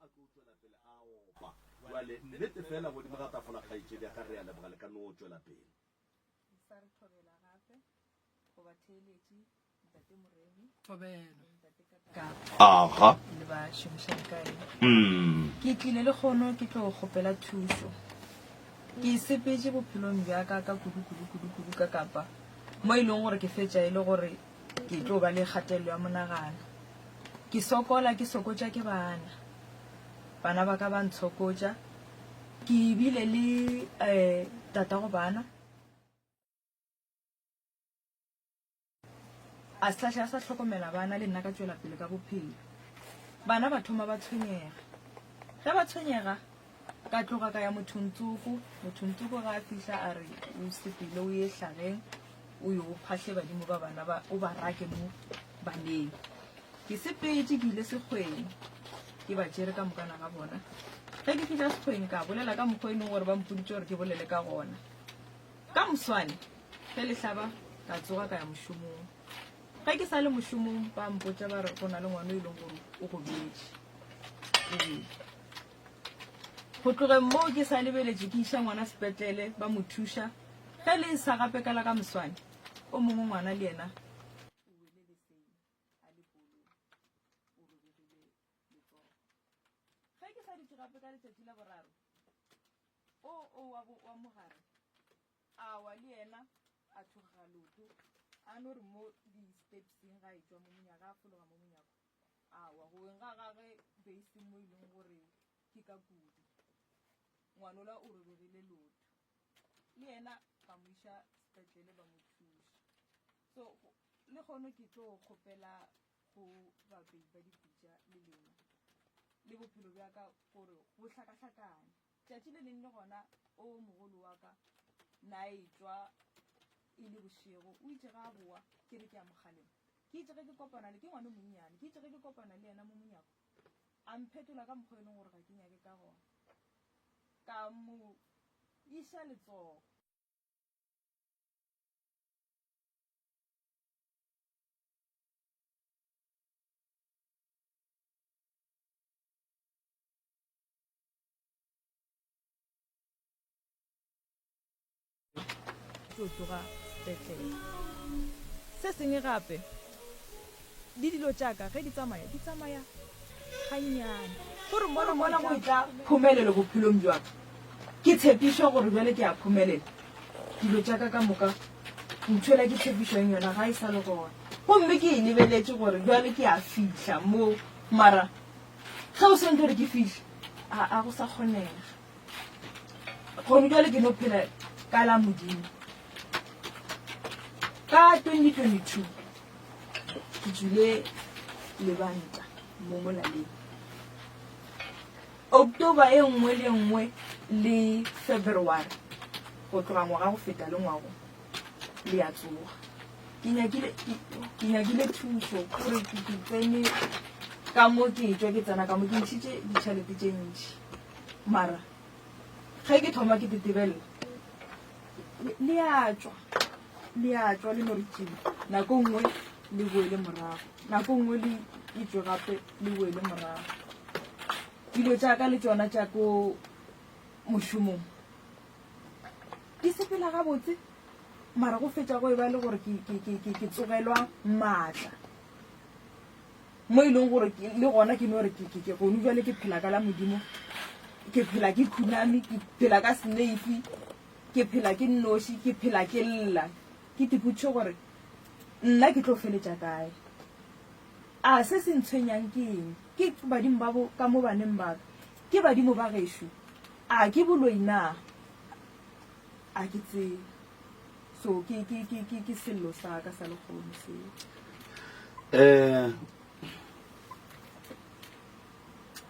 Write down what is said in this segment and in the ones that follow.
a tlo tšwela pele a opa. Bjale, nnete feela godimo ga tafola, kgaetšedi ya ka, re a leboga le ka no tšwela pele. Sa re thobela gape go batheeletši Ntate Moremi Thobela. le Ntate Kakapa Aga. le bašomišani ka ena. Mm. Ke tlile lekgono ke tlo kgopela thušo. Ke sepetše bophelong bja ka ka kudu kudu kudu kudu ka Kapa mo e leng gore ke fetša e le gore ke tlo ba le kgatelelo ya monagano. Ke sokola ke sokotša ke bana. Bana ba ka ba ntshokotša. Ke bile le um tatago bana. A se a sa hlokomela bana le nna ka tšwela pele ka bophelo. Bana ba thoma ba tshwenyega. Ge ba tshwenyega, ka tloga ka ya mothong tsoko. Mothong tsoko ga a fihla a re o sepele o ye hlageng o yo phahle badimo ba bana ba o ba rake mo baneng. Ke sepetše ke ile sekgweng ke ba tšere ka mokana ga bona. Ge ke fihla sekgweng ka bolela ka mokgwa e leng gore ba mpoditše gore ke bolele ka gona. Ka moswane ge le hlaba ka tsoga ka ya mošomong. Ge ke sa le mošomong ba mpotša ba re go na le ngwana e leng gore o gobetše. O wele. Go tlogeng moo ke sa lebeletše ke iša ngwana sepetlele ba mo thuša. Ge le sa gape ka la ka moswane o mongwe ngwana le yena o wele the same a le polong o robegile letsogo. Ge ke sa dutše gape ka letšatši la boraro o o wa, wa mogare a wa le yena a thogega leoto a no re mo di-stepseng ga e tšwa mo monyaka a fologa mo monyako a wa go weng ga gage baseng mo e leng gore ke ka kudu ngwanola o robegile leoto le yena ba mo iša sepetlele ba mo thuša so le kgono ke tlo kgopela go bapei ba dipitša le lena le bophelo bja ka gore bo hlakahlakane. Tšatši le leng le gona o mogolo wa ka na etšwa e le bošego, o itše ga a boa ke re ke a mo kgalema. Ke itše ge ke kopana le, ke ngwana o monnyane, ke itše ge ke kopana le yena mo monyako, a mphetola ka mokgwa e leng gore ga ke nyake ka gona. Ka mo iša letsogo. Tlo tsoga sepetlele. Se sengwe gape, le dilo tša ka ge di tsamaya, di tsamaya gannyane. Gore mola mola go etla phomelelo bophelong bja ka, ke tshepišwa gore bjale ke a phomelela. Dilo tša ka ka moka, ntho ela ke tshepišwang yona ga e sa le gona. Gomme ke e lebeletše gore bjale ke a fihla mo, mara Ge o sentse gore ke fihle, a a go sa kgonega. Gone jwale ke no phela ka la Modimo. Ka 2022 ke tswile lebanta mo molaleng. October e nngwe le nngwe le February go tloga ngwaga go feta le ngwago le a tsoga. Ke nyakile, ke, ke nyakile thušo gore ke, ke tsene ka mo ke tšwa ke tsena ka mo ke ntšhitše ditšhelete tše ntši mara ge ke thoma ke tetebelela le, le a tšwa le a tšwa le no re tšing nako nngwe le boele morago nako nngwe le e tšwe gape le boele morago dilo tša ka le tšona tša ko mošomong Di sepela gabotse, mara go fetša go e ba le gore ke, ke, ke, ke, ke tsogelwa maatla. Mo e leng gore le gona ke no re ke, ke, ke gonu jwale ke phela ka la Modimo, ke phela ke khuname, ke phela ka seneifi, ke phela ke nnoši, ke phela ke lla. Ke tipotšiše gore nna ke tlo feletša kae. A se se ntshwenyang ke eng? Ke badimo ba bo ka mo baneng ba ka? Ke badimo ba gešo? A ke boloi na? A ke tsebe. So ke ke ke ke ke sello sa ka sa lekgono seo. Eh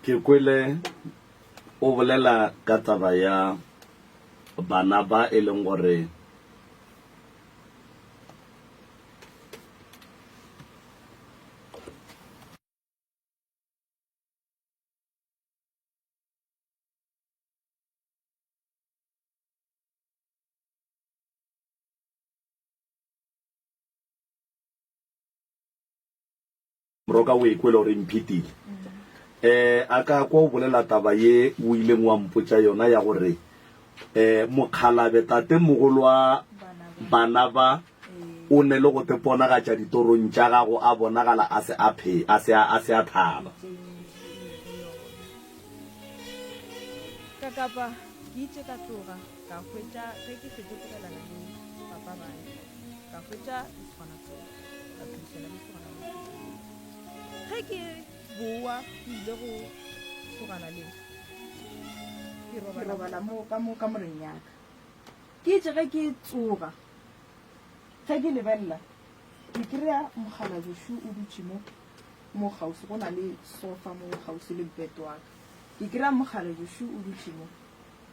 ke kwele o bolela ka taba ya bana ba e leng gore Moroka o e kwele gore e mphetile. Um a ka kwa o bolela taba ye o ileng wa mpotša yona ya gore um mokgalabe tatemogolo wa bana ba o ne le go te ponagatša ditorong tša gago a bonagala a se a phe, a se a, a se a thaba. Ka kapa ke itše ka tloga ka hwetša ge ke fetšo tlogelana le papa bana ka hwetša lesogana tsoko ka phedišana le lesogana le ge ke bowa ke ile go sogana le ke robala mo ka mo kamoreng ya ka ke itše ge ke tsoga ge ke lebelela ke kry-a mokgalabješo o dutše mo mo kgauswi go na le sofa mo kgauswi le mpete wa ka ke kry-a mokgalabješo o dutše mo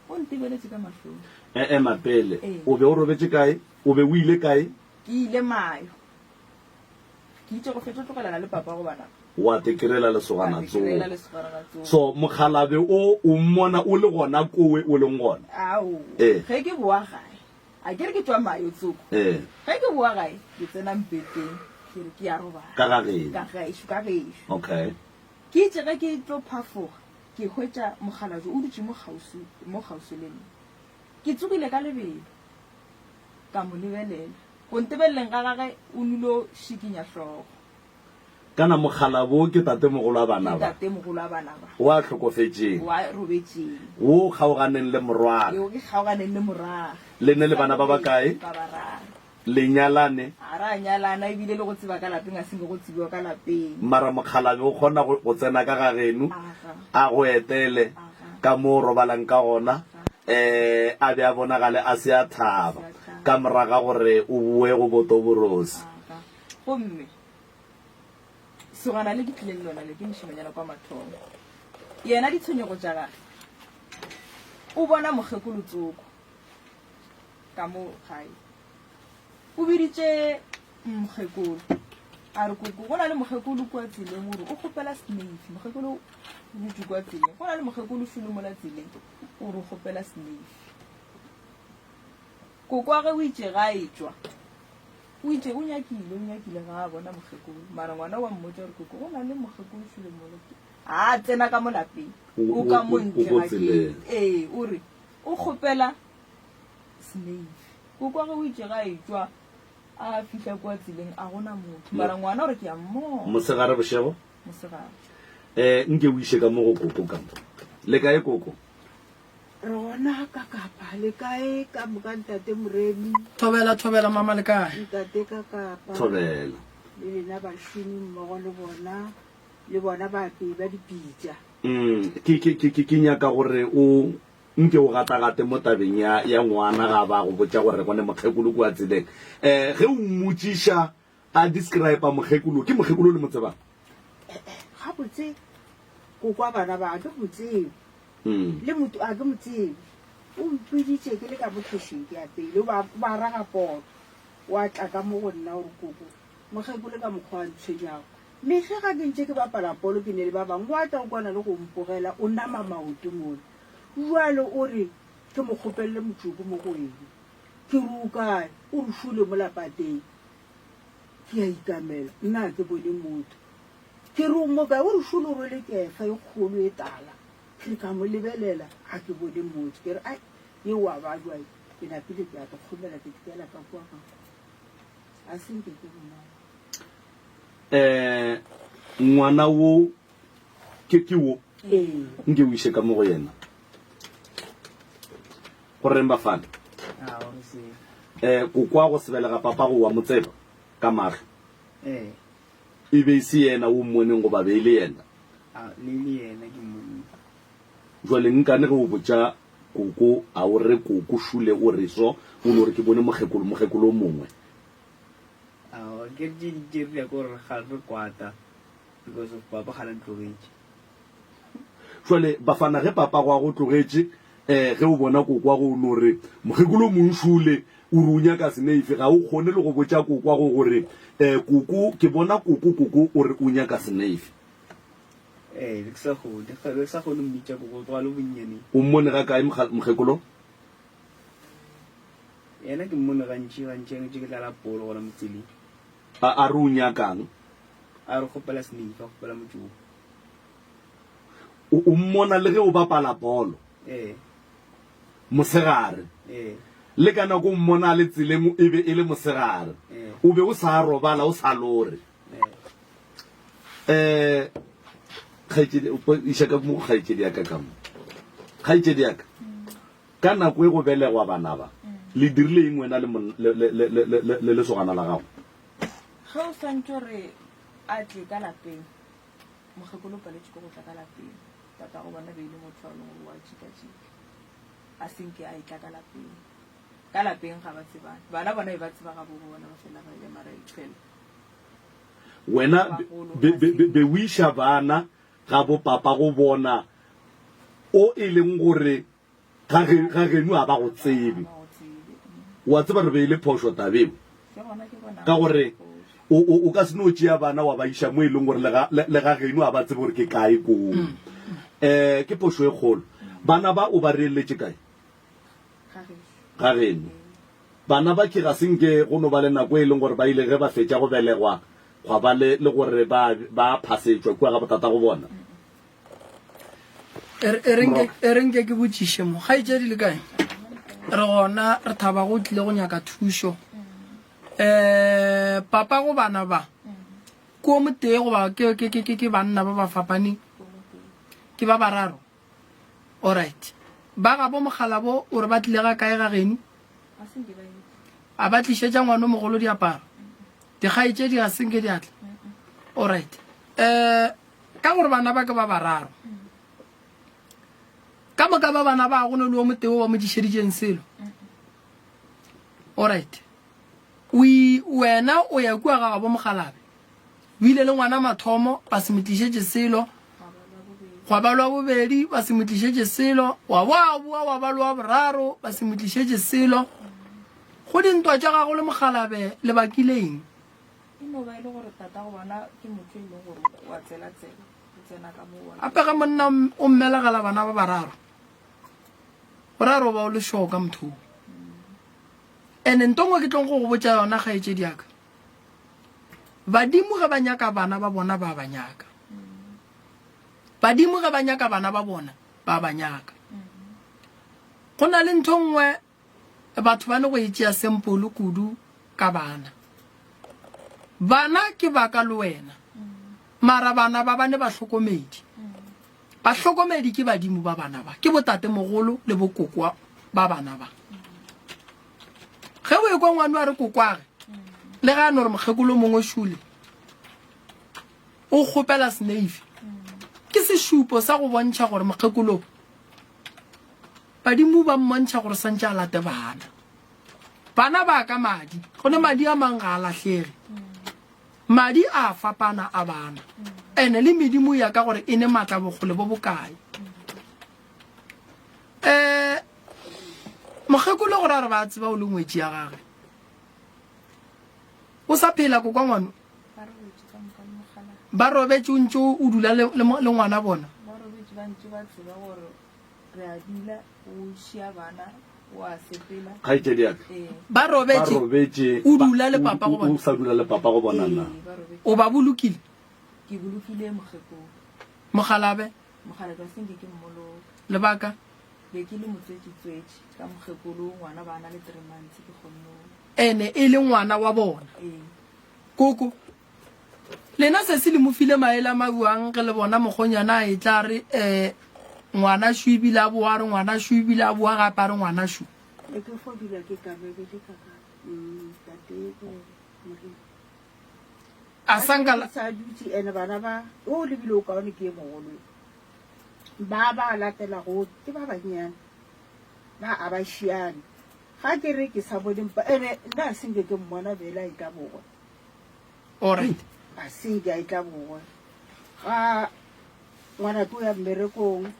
o ntebeletše ka mahlong. Ema pele, o be o robetše kae? O be o ile kae? Ke ile mayo. Ke itše go fetša tlogelana le papa goba na. Wa te kerela lesogana tsoo. So mokgalabe o o mmona o le gona kowe o leng gona? Ao. Ee. Ge ke boa gae, a ke re ke tšwa mayo tsoko. Ee. Ge ke boa gae, ke tsena mpeteng, ke re ke ya robala. Ka ga geno? Ka gešo, ka gešo. Okay. Ke itše ge ke tlo phafoga, ke hwetša mokgalabje o dutše mo kgauswi, mo kgauswi le nna. Ke tsogile ka lebelo, ka mo lebelela. Go ntebeleleng ga gage o nilo šikinya hlogo. Kana mokgalabo ke tatemogolo wa bana ba. Ke tatemogolo wa bana ba. Wo a hlokofetšeng. Wo a robetšeng. Wo o kgaoganeng le morwagwe. Yo ke kgaoganeng le morwagwe. Le ne le bana ba bakae? Ba bararo. Le nyalane? Ga ra nyalana ebile le go tseba ka lapeng a se nke go tsebiwa ka lapeng. Mara mokgalabe o kgona go, go tsena ka ga geno, a go etele ka mo o robalang ka gona, um a be a bonagale a se a thaba ka morago ga gore o boe go boToborosi. Gomme sogana le ke tlile le lona le ke mošemanyana kwa mathomo. Yena ditshwenyego tša gage o bona mokgekolo tsoko ka mo gae. O biditše mokgekolo a re, Koko, go na le mokgekolo kua tseleng o re o kgopela seneifi. Mokgekolo o dutše kua tseleng. Go na le mokgekolo šolo mola tseleng o re o kgopela seneifi. Koko wa ge o itše ga a etšwa, o itše o nyakile, o nyakile ga a bona mokgekolo. Mara ngwana wa mmotša gore koko go na le mokgekolo šolo mola. A tsena ka mo lapeng, o ka mo ntle ga gate. Ee, o re o kgopela seneifi. Koko wa ge o itše ga a etšwa a fihla kua tseleng a gona motho. Mara ngwana o re ke a mmona. Mosegare bošego? Mosegare. Eh, nke o iše ka mo go koko ka mo. Le kae koko? Re gona ka Kapa. Le kae ka moka ntate Moremi? Thobela, thobela mama le kae? Ntate ka Kapa. Thobela. Le lena bašomi mmogo le bona, le bona baapei ba dipitša. Mm, ke, ke, ke, ke, ke nyaka gore o nke o gatagate mo tabeng ya, ya ngwana ga ba go botša gore go ne mokgekolo kua tseleng. Eh, ge o mmotšiša a describe mokgekolo, ke mokgekolo o le mo tsebang? Gabotse, koko wa bana ba, ga ke mo tsebe. Le motho a ke mo tsebe. O mpiditše ke le ka mo khešing ke apeile, o ba, o ba raga poto. Wa tla ka mo go nna o re, Koko, mokgekolo ka mokgwa a ntshwenyago. Mehla ga ke ntše ke bapala polo ke ne le ba bangwe, wa tla o kwana le go mpogela o nama maoto mola. Bjale o re ke mo kgopelele motšoko mo go wena. Ke re o kae? O re šole mola pateng. Ke a ikamela, nna ga ke bone motho. Ke re o mo kae? O re šole o rwele kefa e kgolo e tala. Ke re ka mo lebelela, ga ke bone motho. Ke re ai, ye wa bajwa ye. Ke napile ke a te kgomela ke dikela ka kua ka kwa. A se nke ke mmone. Eh, ngwana wo ke ke wo. Ee. Nke o iše ka mo go yena. Go reng bafana? A o re se. Eh, kokwa go sebelega papa go wa mo tseba ka mahlo. Ee. E be e se yena o mmoneng goba be e le yena? A, ne e le yena ke mmoneng. Jwale nkane ge o botša koko a o re koko šule o re so, o no re ke bone mokgekolo, mokgekolo o mongwe. Aowa, ke re tše di tše rile ke gore ga re kwata because of papa ga la ntlogetše. Jwale bafana ge papa go a go tlogetše um ge o bona kokwa go no re mokgekolo o mong šule o re o nyaka seneife ga o kgone le go botša kokwa go gore um koko ke bona koko koko o re o nyaka seneife. Ee, be ke sa kgone, be ke sa kgone mmitša koko tloga le bonnyaneng. O mmone ga kae mokgekolo? Yena ke mmone gantši gantši a ntše ke dlala polo gona mo tseleng. A a re o nyakang? A re kgopela seneife, a kgopela motšoko. O, o mmona le ge o bapala bolo. Ee. Mosegare. Ee. Le ka nako o mmona a le tseleng e be e le mosegare. Ee. O be o sa robala o sa lore. Ee. Eh, kgaetšedi, iša ka mo go kgaetšedi ya ka ka mo. Kgaetšedi ya ka, ka nako e go belegwa bana ba, le dirile eng wena le mon-, le, le, le, le, le, le lesogana la gago? Ge o swantše gore a tle ka lapeng, Mokgekolo o paletšwe ke go tla ka lapeng. Tatago bona be e le motho wa e leng gore o a tšikatšika. A se nke a etla ka lapeng. Ka lapeng ga ba tsebane. Bana bona be ba tseba gabo bona ba fela ba ile mara fela. Wena be, be, be, be o iša bana ga bo papa go bona o e leng gore Ga ge, ga geno a ba go tsebe. O a tseba re be e le phošo tabeo. Ka gore o, o, o ka se no tšea bana wa ba iša mo e leng gore le ga, le, le ga geno a ba tsebe gore ke kae koo. Eh, ke phošo e kgolo. Bana ba o ba reeletše kae? Ga geno. Bana ba ke ga se nke go no ba le nako e leng gore ba ile ge ba fetša go belegwa gwa ba le, le gore ba, ba phasetšwa kua ga botatago bona. E re nke ke botšiše mo kgaetšedi le kae re gona re thaba go tlile go nyaka thušo um papa go bana ba ke o motee goba ke banna ba ba fapaneng ke ba bararo alright ba gabo mogalabo o re ba tlile ga kae ga geno a ba tlišetša ngwana o mogolo diaparo dikgaetšedi ga senke diatla alright um Ka gore bana ba ke ba bararo. Ka moka ba bana ba go ne le o motee o ba mo tlišeditšeng selo. Alright. O wena o ya kua ga gabo mogalabe. O ile le ngwana mathomo ba se mo tlišetše selo. Gwa ba lwa bobedi ba se mo tlišetše selo. Wa boa boa wa ba lwa boraro ba se mo tlišetše selo. Go dintwa tša gago le mogalabe le bakile eng? E no ba e le gore tatago bona ke motho e leng gore o a tsela-tsela, o tsena ka mo wa. Gape ge monna o mmelegela bana ba bararo, go ra gore o ba o le sure ka motho oo. Ene nto nngwe ke tlong go go botša yona kgaetšedi ya ka, badimo ge ba nyaka bana ba bona ba ba nyaka. Badimo ge ba nyaka bana ba bona ba ba nyaka. Go na le ntho nngwe Batho ba ne go e tšea sempolo kudu ka bana. Bana ke ba ka le wena. Mara bana ba ba ne bahlokomedi. Bahlokomedi ke badimo ba bana ba. Ke botatemogolo le bokoko ba bana ba. Ge o ekwa ngwano a re kokwage, le ga a no re mokgekolo mongwe šule, o kgopela seneifi. Ke sešupo sa go bontšha gore mokgekolo Badimo ba mmontšha gore santše a late bana. Bana ba ka madi, gone madi a mang ga a lahlege. Madi a fapana a bana. Ene le medimo ya ka gore e ne matla bokgole bo bokae. Eh mokgekolo gore a re ba tseba o le ngwetši ya gage. O sa phela kokwa ngwano. Ba robetše o ntše o dula le ngwana bona. Ba robetše ba ntše ba tseba gore Re a dula, o šia bana, o a sepela. Kgaetšedi ya ka. Ee. Ba robetše, Ba robetše. o dula le papa go O bona. sa dula le papa go bona na? Ee, ba robetše. O ba bolokile? Ke bolokile mokgekolo. Mokgalabe? Mokgalabe a se nke ke mmoloka. Lebaka? Be ke le motswetši-tswetši ka mokgekolo, ngwana ba na le three months ke kgonne go. Ene e le ngwana wa bona. Ee. Koko, Lena sesi le mo file maele a mabuang ge le bona mokgonyana a etla a re eh ngwana shu ebile a boa a re ngwana shu ebile a boa gape a re ngwana shu. Ne ke fo dula ke kabebele ka ka mm, tate Morena. A sanka la. Sa dutše ene bana ba o lebile o kaone ke e mogolo ba ba latelago ke ba bannyane ba a ba šiane ga ke re ke sa bone mpa ene nna a senke ke mmona bele a etla borwa Alright. A se ke a etla borwa. Ga ngwana ke o ya mmerekong.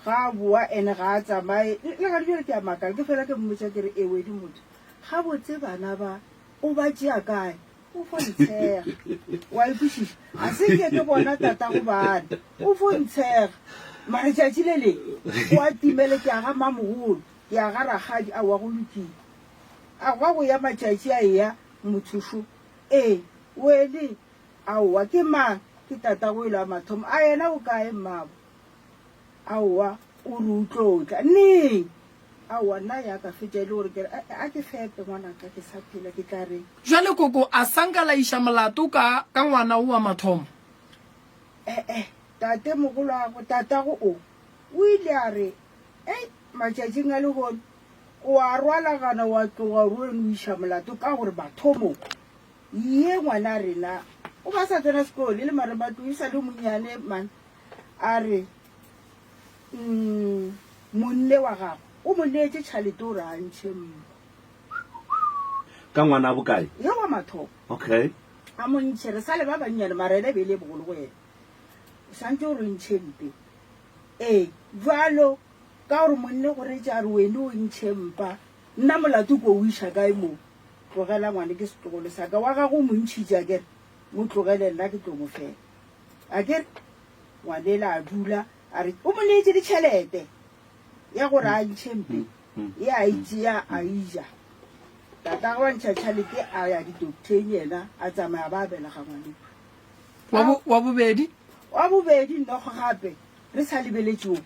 Ga a boa ene ga a tsamaye. Le ga bjale ke a makala ke fela ke mmotša ke re ewedi motho. Gabotse bana ba o ba tšea kae? O fo ntshega. Wa e kwešiša? A se ke ke bona tatago bana. O fo ntshega. Mara tšatši le leng o a timele ke a ga mamogolo, ke a ga rakgadi aowa go lokile. A gwa go ya matšatši a eya Motho šo. Ee, wene? Aowa, ke mang? Ke tatago yola wa mathomo. A yena o kae, mmabo? Aowa, o re o tlo tla. Neng? Aowa, nna ya ka fetša e le gore ke re, A, a ke fepe ngwanaka, ke sa phela, ke tla reng? Bjale koko a sa nka la iša molato ka, ka ngwana wo wa mathomo? E-e, tate mogolwago, tatago o, o ile a re, Ei, matšatšing a lehono, o a rwalagana wa tloga o re o iša molato ka gore mathomong ye ngwana rena o ba sa tsena sekolo e le marematlou e sa le monnyane man a re mm, monne wa gagwe o mo neetše tšhalete o re a ntšhe mpa Ka ngwana bokae? Ye wa mathomo. Okay. A mo ntšhe re sa le ba bannyane mara ena e be e le e bogolo go yena. O santše o re ntšhe mpe. Ee, bjalo ka gore monne go retše a re wene o ntšhe mpa, nna molato ko o iša kae mo? Tlogela ngwane ke setlogolo sa ka, wa gago o mo ntšhitše akere, mo tlogele nna ke tlo mo fela. Akere? Ngwanela a dula a re o mo neetše ditšhelete ya gore a ntšhe mpe, ye a e tšea a e ja. Tatagwe a ntšha tšhalete a ya didocteng yena a tsamaya ba belega ngwaneo. Wa bo, wa bobedi? Wa bobedi nnogo gape re sa lebeletše o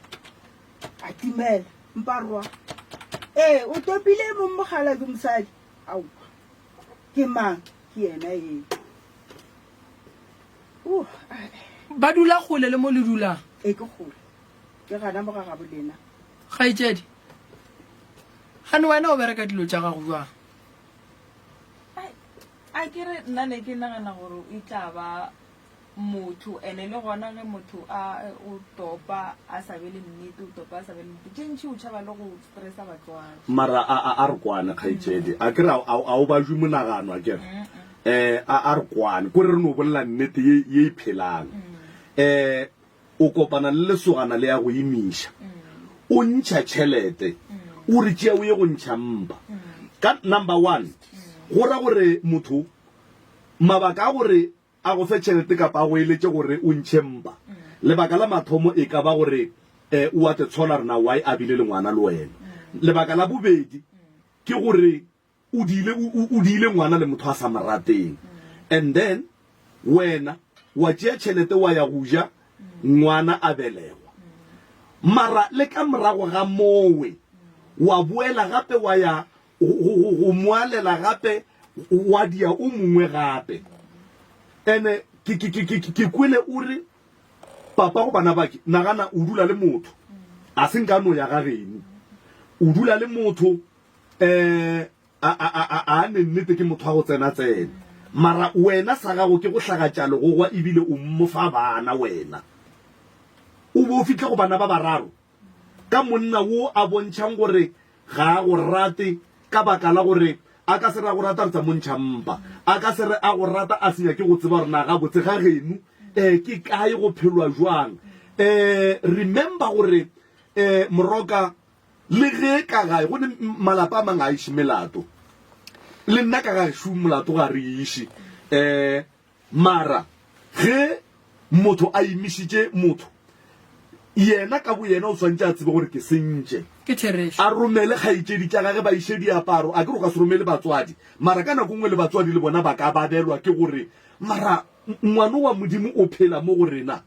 a timela. Mparwa. Ee, o topile mong mogala ke mosadi. Aowa. Ke mang? Ke yena eo. Uh, Ba dula kgole le mo le dulang? Ee, ke kgole. Ke gana mo ga gabo lena. Kgaetšedi, gane wena o bereka dilo tša gago bjang? A ke re nna ne ke nagana gore e tla ba motho ene le gona ge motho a o topa a sa be le nnete o topa a sa be le nnete tše ntši o tšhaba le go stressa batswadi. Mara a a a re kwane kgaetšedi a ke re a a o bajwe monagano a ke re eh a a re kwane ko re re no bolela nnete ye ye e phelang eh O kopana le lesogana le ya go imiša. O ntšha tšhelete. O re tšea o ye go ntšha mpa. Ka number one, go ra gore motho mabaka a gore a go fe tšhelete kapa a go eletše gore o ntšhe mpa, lebaka la mathomo e ka ba gore o a te tshola re na why a bile le ngwana le wena. Lebaka la bobedi ke gore O diile, o, o diile ngwana le motho a sa mo rateng. And then wena wa tšea tšhelete wa ya go ja ngwana a belegwa. Mara le ka morago ga mowe wa boela gape wa ya go, go, go, go moalela gape wa dia o mongwe gape. Ene ke, ke, ke, ke, ke kwele o re papa go bana bake nagana o dula le motho a se nka no ya ga geno o dula le motho um a, a, a, a, a ne nnete ke motho wa go tsena-tsena. Mara wena sa gago ke go hlagatša legogwa ebile o mmofa bana wena. O be o fihle go bana ba bararo ka monna wo a bontšhang gore ga a go rate ka baka la gore a ka se re a go rata re tsa mo ntšha mpa. A ka se re a go rata a se nyake go tseba gore na gabotse ga geno um ke kae go phelwa jwang. Um remember gore um Moroka Le ge ka gae go ne malapa a mang ga a iše melato, le nna ka gaešo molato ga re iše. Um mara ge motho a imišitše motho, yena ka boyena o swanetše a tsebe gore ke sentše. Ke therešo. A romele kgaetšedi tša gage ba iše diaparo. A ke re o ka se romele batswadi, mara ka nako nngwe le batswadi le bona ba ka babelwa ke gore mara ngwano wa Modimo o phela mo go rena,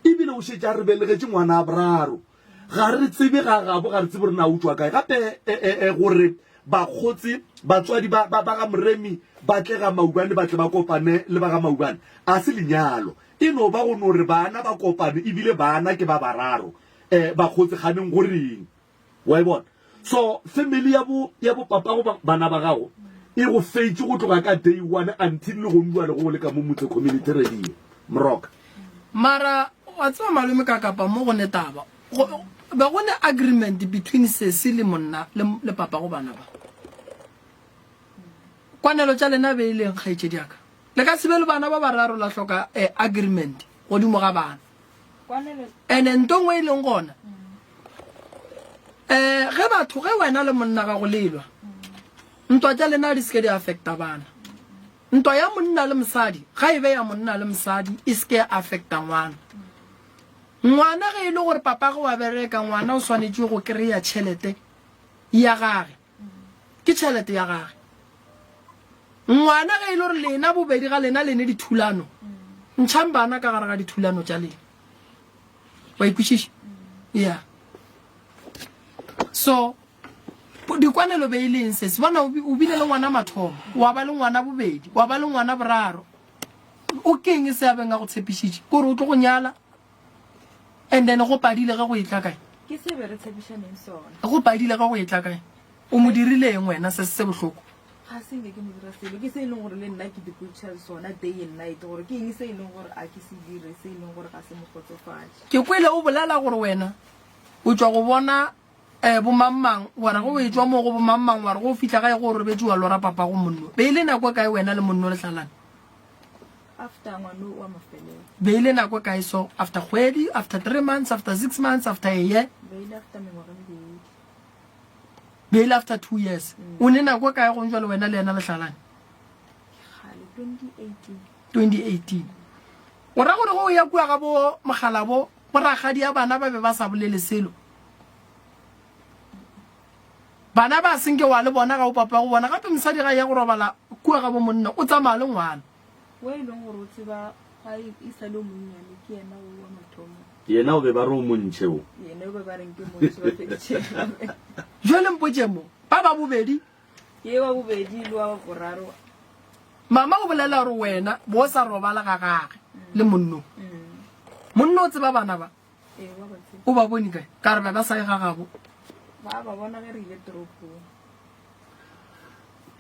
ebile o šetše a re belegetše ngwana a boraro. Ga re tsebe ga gabo, ga re tsebe gore na o tšwa kae. Gape e, e, e, gore bakgotsi, batswadi ba, ba, ba ga Moremi ba tle ga Maubane, ba tle ba kopane le ba ga Maubane, a se lenyalo. E no ba go no re bana ba kopane, ebile bana ke ba bararo. E, bakgotsi kganeng go reng? Wa e bona? So, family ya bo, ya bo papago ba, bana ba gago e go feitše go tloga ka day one until le gong jwale go le ka mo Motse Community Radio. Moroka. Mara wa tseba malome ka kapa mo go ne taba. Go be go ne agreement between sesi le monna le, le papa go bana ba. Kwanelo tša lena be e leng kgaetšedi ya ka. Le ka se be le bana ba bararo la hloka eh, agreement godimo ga bana. Ene nto nngwe e leng gona um ge batho ge wena le monna gago le lwa ntwa tša lena di seke di affecta bana. Ntwa ya monna le mosadi ga e be ya monna le mosadi e seke ya affecta ngwana. Ngwana ge e le gore papage wa bereka ngwana o swanetše go kry-a tšhelete ya gage. Ke tšhelete ya gage. Ngwana ge e le gore lena bobedi ga lena le ne dithulano, ntšhang bana ka gare ga dithulano tša lena. Wa ikwešiša? Ya. So dikwanelo be e le eng sesi? Bona o bile le ngwana mathomo, wa ba le ngwana bobedi, wa ba le ngwana boraro. O keng se a beng a go tshepišitše? Kore o tlo go nyala and then go padile ge go etla kae? Ke se be re tshepišaneng sona. Go padile ge go etla kae? O mo dirile eng wena se se bohloko? Ga se nke ke mo dira selo. Ke se e leng gore le nna ke dipotšiša sona day and night gore ke eng se e leng gore a ke se dire se e leng gore ga se mo kgotsofatše. Ke kwele o bolela gore wena o tšwa go bona um bomangmang wa re ge o etšwa moo go bomangmang wa re ge o fihla gae go o robetše wa lora papago monno. Be e le nako e kae wena le monno le hlalane? After ngwano wa mafelelo. Be e le nako e kae so? After kgwedi, after three months, after six months, after a year? Be e le after mengwaga e mebedi. Be e le after two years. O ne nako e kae gong jwale wena le yena le hlalane? Kgale 2018. 2018. O ra gore ge o ya kua ga bo Mokgalabo, bo rakgadi ya bana ba be ba sa bolele selo? Bana ba senke wa le bona ga o papa go bona gape mosadi ga ya go robala kua ga bo monna o tsamaya le ngwana. O e leng gore o tseba ga e sa le o monnyane ke yena o wa mathomo. Yena o be ba re o montšhe o. Yena o be ba reng ke montšhe ba feditše. Jwale mpotše mo ba ba bobedi. Ke wa bobedi le wa boraro. Mama o bolela gore wena bo sa robala ga gage le monno. Monno o tseba bana ba. Ee, wa ba tseba. O ba bone kae? Ka re ba ba sa ye ga gabo. Ba ba bona ge re ile toropong.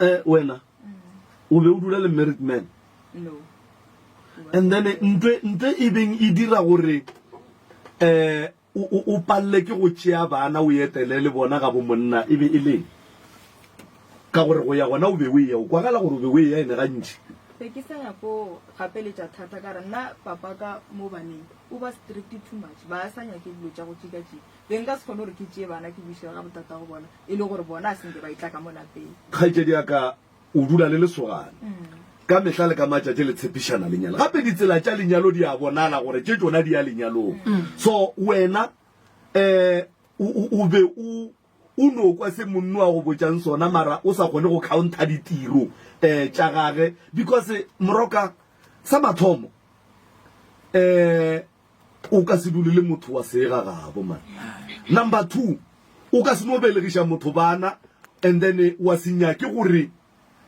Eh, wena o be o dula le married man? No. And then ntwe ntwe e beng e dira gore eh o o o palle ke go tšea bana o etele le bona ga bo monna e be e leng? Ka gore go ya gona o be o eya, o kwagala gore o be o eya ene gantši. Be ke sa nyako gapeletša thata ka re nna papa ka mo baneng o ba strict too much, ba sa nyake dilo tša go tšikatšika. Be nka se kgone gore ke tšee bana ke buše ga botatago bona e le gore bona a se nke ba etla ka mo lapeng. Kgaetšedi ya ka, o dula le lesogana. Ka mehla le ka matšatši le tshepišana lenyalo. Gape ditsela tša lenyalo di a bonala gore tše tšona di ya lenyalong. So wena um o, o be o O no kwa se monno a go botšang sona mara o sa kgone go counter ditiro eh tša gage because moroka sa mathomo eh o ka se dule le motho wa sega gabo man. Number 2 o ka se no belegiša motho bana and then wa se nyake gore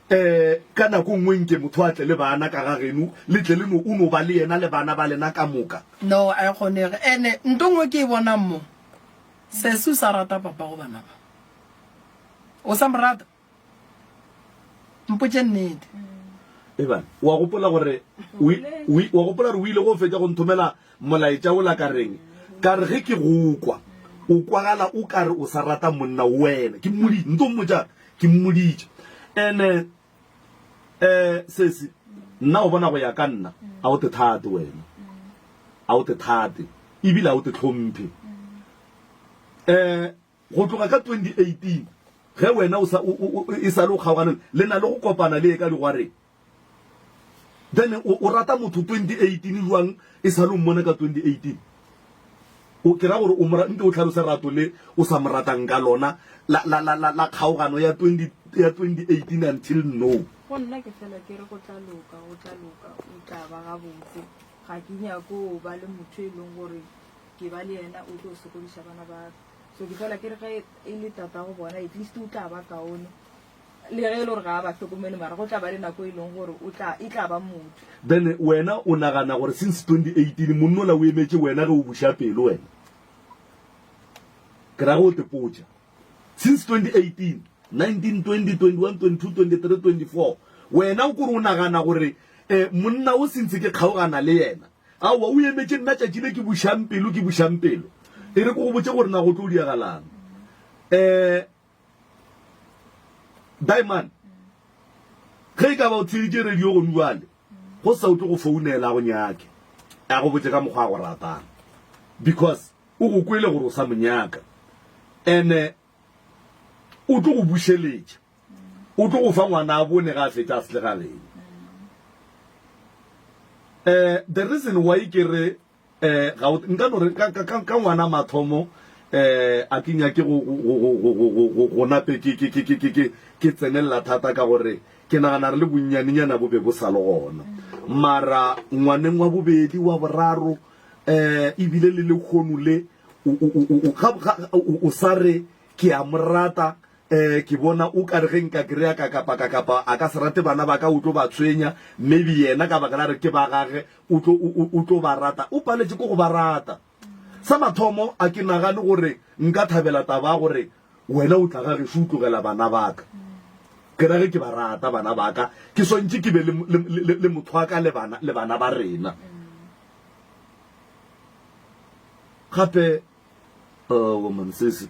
eh ka nako nngwe nke motho a tle le bana ka ga geno le tle le no o no ba le yena le bana ba lena ka moka. No a e kgonege ene nto nngwe ke e bonang mo Sesi o sa rata papa go bana ba. O sa mo rata? Mpotše nnete. Eban, wa gopola gore wa gopola gore o ile go fetša go nthomela molaetša ola ka reng? Ka re ge ke go kwa, o kwagala o ka re o sa rata monna wena. Ke mmoditše, nto mmotša, ke mmoditše. Ene eh sesi, nna o bona go ya ka nna, a o te thate wena. A o te thate, ebile a o te hlomphe. Eh go tloga ka 2018 ge wena o sa e sa le o kgaogane le na le go kopana le ye ka digwareng. Then o, o rata motho 2018 jwang e sa le o mmona ka 2018? O ke ra gore o mora nke o tlhalose rato le o sa mo ratang ka lona la la la la, la kgaogano ya 20 ya 2018 until no. Go nna ke fela ke re go tla loka, go tla loka, o tla ba gabotse. Ga ke nyake go ba le motho e leng gore ke ba le yena o tlo sokodiša bana ba ka. So ke fela ke re ge e le tatago bona at least o tla ba kaone. Le ge e le gore ga a ba hlokomele mara go tla ba le nako e leng gore o tla e tla ba motho. Then wena o nagana gore since 2018 monna ola o emetše wena ge o buša pelo wena? Ke ra ge o tepotša. Since 2018, 19, 20, 21, 22, 23, 24 wena o kore o nagana gore eh monna o since ke kgaogana le yena aowa o emetše nna tšatši le ke bušang pelo ke bušang pelo. E re ke go botše gore na go tlo diagalang. Eh Diamond, ge e ka ba o theeditše radio gone bjale, go sa o tlo go founela a go nyake, a go botše ka mokgwa a go ratang because o go kwele gore o sa mo nyaka ene o tlo go bušeletša, o tlo go fa ngwana a bone ga a fetša a se le gageno. Eh, the reason why ke re Eh, ga o, nka no re ka, ka, ka, ka ngwana mathomo, eh, a ke nyake go, go, go, go, go, go, go, go nape ke, ke, ke, ke, ke, ke, ke tsenelela thata ka gore ke nagana re le bonnyanenyana bo be bo sa le gona. Mara ngwaneng wa bobedi, wa boraro, eh, ebile le lehono le, o, o, o, o, ga, ga, o, o sa re. Ke a mo rata, um ke bona o ka re ge nka kry-a kakapa kakapa a ka se rate bana ba ka o tlo ba tshwenya, maybe yena ka baka la re ke ba gage o tlo, o, o, o tlo ba rata. O paletše ke go ba rata. Sa mathomo, a ke nagane gore nka thabela taba ya gore wena o tla ga gešo o tlogela bana ba ka. Ke ra ge ke ba rata bana ba ka, ke swantše ke be le, le, le, le motho wa ka le bana, le bana ba rena. Gape, oh, man, sesi,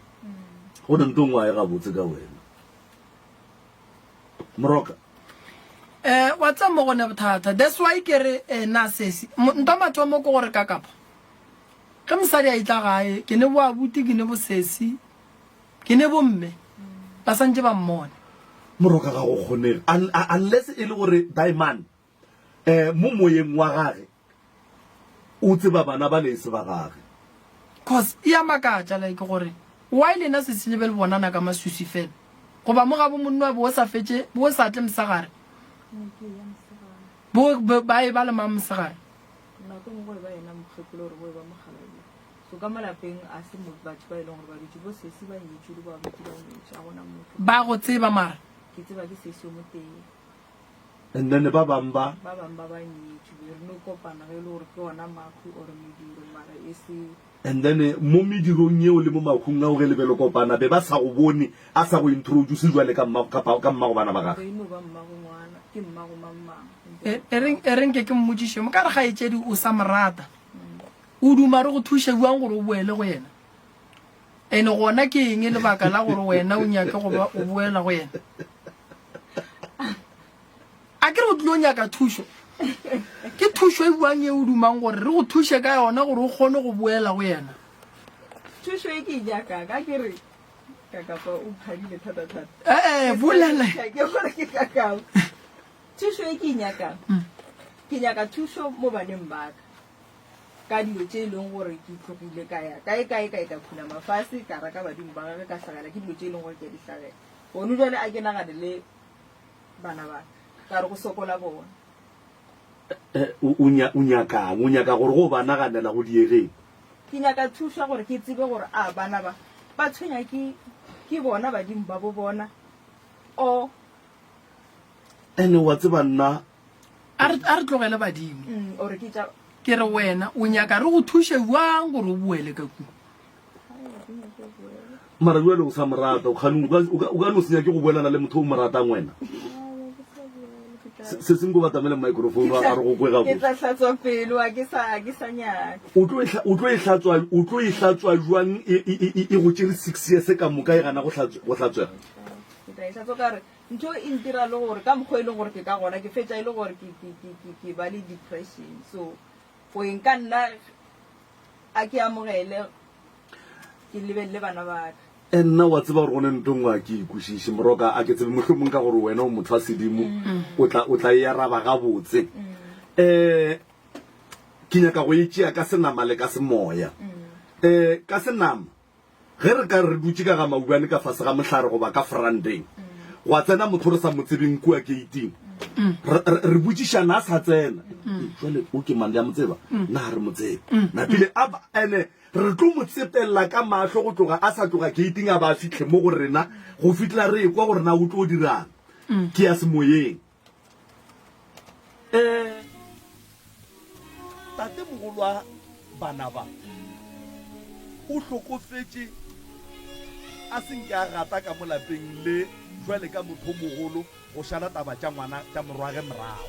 go ne nto nngwe a e gabotse ka wena. Moroka. Eh, wa tseba mo go ne bothata. That's why ke re, eh, na sesi, nto mathomo ke gore kakapa. Ge mosadi a etla gae, ke ne bo abuti, ke ne bo sesi, ke ne bo mme, ba santše ba mmone. Moroka ga go kgonege. Unless e le gore Diamond, eh, mo moyeng wa gage, o tseba bana bale e se ba gage. Cause e a makatša like gore why lena sesi le be le bonana ka maswiswi fela? Goba mo gabo monna bo sa fetše, bo sa tle mosegare? Bo ba e ba le mang mosegare? Nako e nngwe go e ba yena mokgekolo gore go e ba mokgalabje. So ka mo lapeng a se mo batho ba e leng gore ba dutše bo sesi ba nyetšwe le bo abuti ba nyetšwe a gona motho. Ba go tseba mara? Ke tseba ke sesi yo motee. And then ba bang ba? Ba bang ba ba nyetšwe be re no kopana ge e le gore ke ona mahu or mediro mara e se. And then mo medirong yeo le mo mahung ao ge le be le kopana be ba sa go bone a sa go introduce jwale ka mma, ka, ka mmago bana ba gage. Be e no ba mmago ngwana, ke mmago mang mang. E, e reng, e reng ke ke mmotšiše, mo ka re kgaetšedi o sa mo rata, o duma re go thuše bjang gore o boele go yena? Ene gona ke eng lebaka la gore wena o nyake go ba o boela go yena? A ke re o tlilo nyaka thušo? Ke thušo e bjang e o dumang gore re go thuše ka yona gore o kgone go boela go yena? Thušo e ke e nyakang, a ke re kakapa o phadile thata-thata. Ee, bolela. Ke gore ke kakapa. Thušo e ke e nyakang, ke nyaka thušo mo baneng ba ka ka dilo tše e leng gore ke tlogile ka ya kae kae kae ka khunama fase ka raka badimo ba gage ka hlagela ke dilo tše e leng gore ke a di hlagela. Gone jwale a ke nagane le bana ba ka re go sokola bona. Eh, o, o nya, o nyakang? O nyaka gore go ba naganela go diegeng? Ke nyaka thušo ya gore ke tsebe gore a bana ba ba tshwenya ke ke bona badimo ba bo bona o Ene wa tseba nna A re, a re tlogele badimo. Mm, or ke tša Ke re wena o nyaka re go thuše bjang gore o boele ka kua? Mara jwale o sa mo rata, o kgane o ka, o ka, o ka no se nyake go boelana le motho o mo ratang wena. Se, se sengwe ko batamele microphone a re go kwe ke gabotse. tla hlatswa pelo a ke sa a ke sa nyaka O tlo e hla- o tlo e hlatswa, o tlo e hlatswa jwang e, e, e, e, e go tšere six years ka moka e gana go hlatswe, go hlatswega? ke tla e hlatswa ka re ntho e ntira le gore ka mokgwa e leng gore ke ka gona ke fetša e le gore ke, ke, ke, ke, ke ba le depression so go eng ka nna A ke amogele, ke lebelele bana ba ka. E nna wa tseba gore go ne nto nngwe a ke e kwešiše, Moroka, a ke tsebe mohlomong ka gore wena o motho wa sedimo, o tla, o tla e araba gabotse. Um ke nyaka go e tšea ka senama le ka semoya. Um ka senama, Ge re ka re re dutše ka ga maubane ka fase ga mohlare goba ka frandeng, gwa tsena motho re sa mo tsebeng kua keiting, re, re, re botšišana a sa tsena. Ee, jwale o ke mang? Le a mo tseba? Na ga re mo tsebe. Napile a ba, ene re tlo mo tsepelela ka mahlo go tloga a sa tloga keiting a ba a fihle mo go rena go fihlela re ekwa gore na o tlo dirang. Ke ya semoyeng. Eh, tatemogolo wa bana ba o hlokofetše a se nke a gata ka mo lapeng le jwale ka motho o mogolo go šala taba tša ngwana tša morwage morago.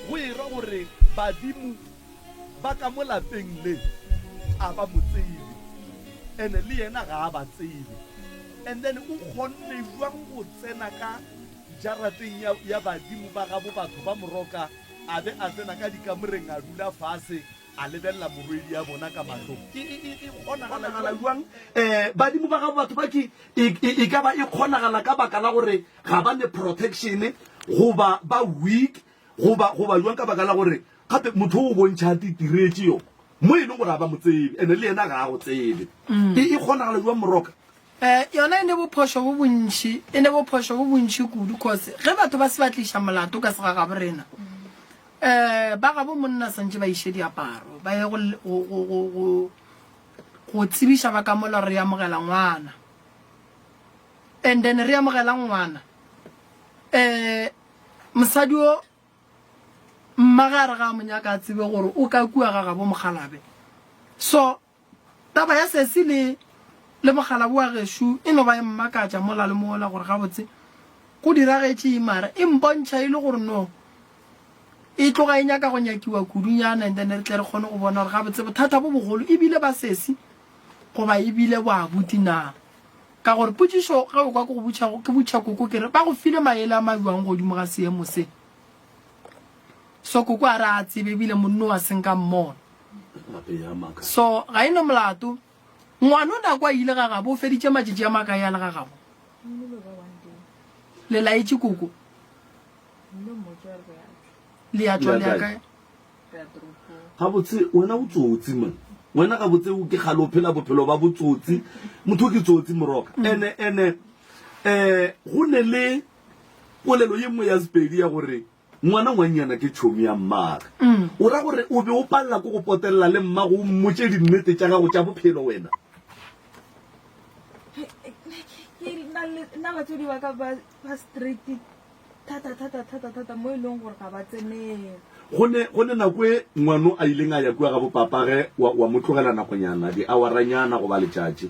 Go e ra gore badimo ba ka mo lapeng le a ba mo tsebe ene le yena ga a ba tsebe and then o kgonne jwang go tsena ka jarateng ya, ya badimo ba gabo batho ba Moroka a be a tsena ka dikamoreng a dula fase a lebelela morwedi ya bona ka mahlong. E, e, e, e kgonagala jwang? Eh, badimo ba gabo batho ba ke e, e, e ka ba e kgonagala ka baka la gore ga ba ne protection goba ba weak goba goba jwang ka baka la gore gape motho o bontšha a titiretše yo mo e leng gore a ba mo tsebe ene le yena ga a go tsebe. E, e kgonagala jwang Moroka? Eh, yona e ne bophošo bo bontši, e ne bophošo bo bontši kudu, cause ge batho ba se ba tliša molato ka segagabo rena, eh, ba gabo monna santše ba iše diaparo, ba ye go, go, go, go, go. go tsebiša ba ka mola re amogela ngwana. And then re amogela ngwana. Eh mosadi o mma ga re ga mo nyaka a tsebe gore o ka kua ga gabo mokgalabe. So Taba ya sesi le le mogalabu wa gešo e no ba e mmakatša mola le mola gore gabotse go diragetše eng mara e mpontšha e le gore no e tloga e nyaka go nyakiwa kudunyana and then re tle re kgone go bona gore gabotse bothata bo bogolo e bile ba sesi goba e bile bo abuti na. Ka gore potšišo ge o kwa ke go botša ke botša koko ke re ba go file maele a mabjang godimo ga seemo se. So koko a re a tsebe ebile monno wa senka mmona. So ga e no molato. Ngwana o nako a ile ga gabo o feditše matšatši a makae a le ga gabo? Le laetše koko. Le ya tšwa le ya kae? Gabotse wena o tsotsi man. Wena gabotse o ke kgale o phela bophelo ba botsotsi. Motho ke tsotsi moroka. Mm. Ene ene eh go ne le polelo ye nngwe ya Sepedi ya gore Ngwana ngwannyana ke tšhomi ya mmage. O ra gore o be o palela ke go potelela le mmago o mmotše dinnete tša gago tša bophelo wena? Ke nna le nna batswadi ba ka ba ba straight thata thata thata thata mo e leng gore ga ba tsenele. Go ne go ne nako e ngwano a ileng a ya kua ga bopapage wa wa mo tlogela nakonyana, diawaranyana goba letšatši.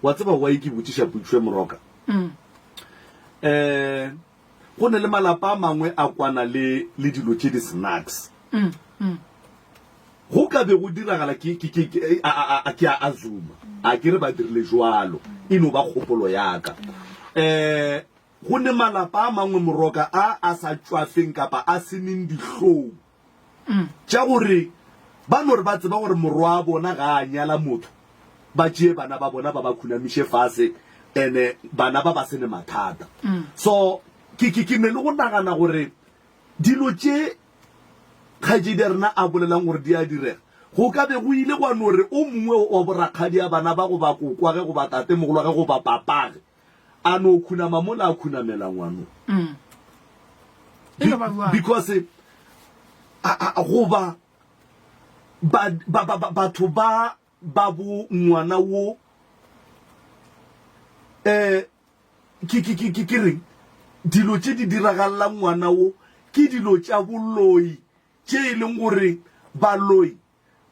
Wa tseba why ke botšiša potšišo e Moroka? Um go ne le malapa a mangwe a kwana le le dilo tše di snacks. Go ka be go diragala ke ke ke ke a a a ke a azuma. A ke re ba dirile jwalo. E no ba kgopolo ya ka. Um go ne malapa a mangwe Moroka a a sa tšwafeng kapa a seneng dihlong. Tša gore ba no re ba tseba gore morwa wa bona ga a nyala motho, ba tšee bana ba bona ba ba khunamiše fase, ene bana ba ba se ne mathata. So ke, ke, ke ne le go nagana gore dilo tše kgaetšedi ya rena a bolelang gore di a direga, go ka be go ile gwa no re o mongwe wa borakgadi a bana ba goba kokwage goba tatemogolwage goba papage a no khunama mola a khunamela ngwano. E no ba bjalo. Because a, a, goba ba, ba, ba, ba, batho ba ba bo ngwana wo eh ke ke ke ke ke reng dilo tše di diragalelang ngwana wo ke dilo tša boloi tše e leng gore baloi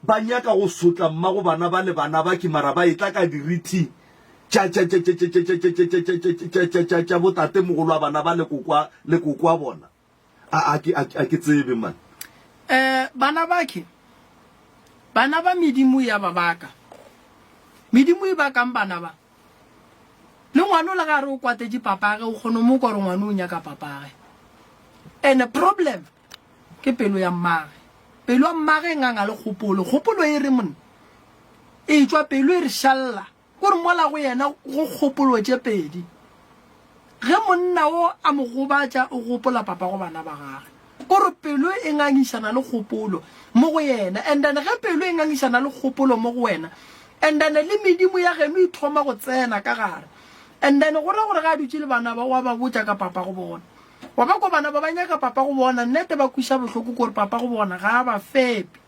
Ba nyaka go sotla mmago bana ba le bana ba ke mara ba etla ka dirithi tša tša tša tša tša tša tša tša tša tša tša tša tša tša tša botatemogolo wa bana ba le kokwa le kokwa bona. A a ke a a ke tsebe man. Eh bana ba ke bana ba medimo ya ba baka. Medimo e bakang bana ba. Le ngwana o le ga re o kwatetše papage o kgona mo kwa gore ngwana o nyaka papage. And problem Ke pelo ya mmage. Pelo ya mmage e nganga le kgopolo. Kgopolo e re monna. E tšwa pelo e re šalla. Ko re mola go yena go kgopolo tše pedi. Ge monna o a mo gobatša o gopola papa go bana ba gage. Ko re pelo e ngangišana le kgopolo mo go yena. And then ge pelo e ngangišana le kgopolo mo go wena, and then le medimo ya geno e thoma go tsena ka gare. And then go ra gore ge a dutše le bana ba, wa ba botša ka papa go bona. Wa ba kwa bana ba ba nyaka papa go bona, nnete ba kwiša bohloko kore papa go bona ga a ba fepe.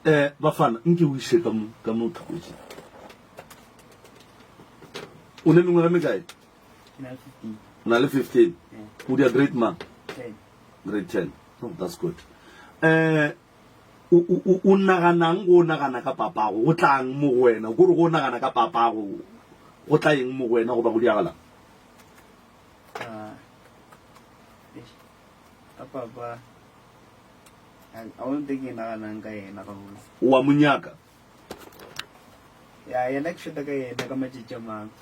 Eh, Bafana, nke o iše ka mo, ka mo thokotše. O ne mengwaga mekae? Ke na le 15. O na le 15. Yeah. O dia grade mang? 10. Grade 10. Oh, that's good. Eh, o, o, o, o naganang go nagana ka papago? Go tlang mo go wena? Kore go nagana ka papago, go tla eng mo go wena goba go diagalang? Ah, eish, ka papa a a o nte ke naganang ka yena gabotse wa mo nyaka ya yena ke shota ka yena ka matšatši a mangwe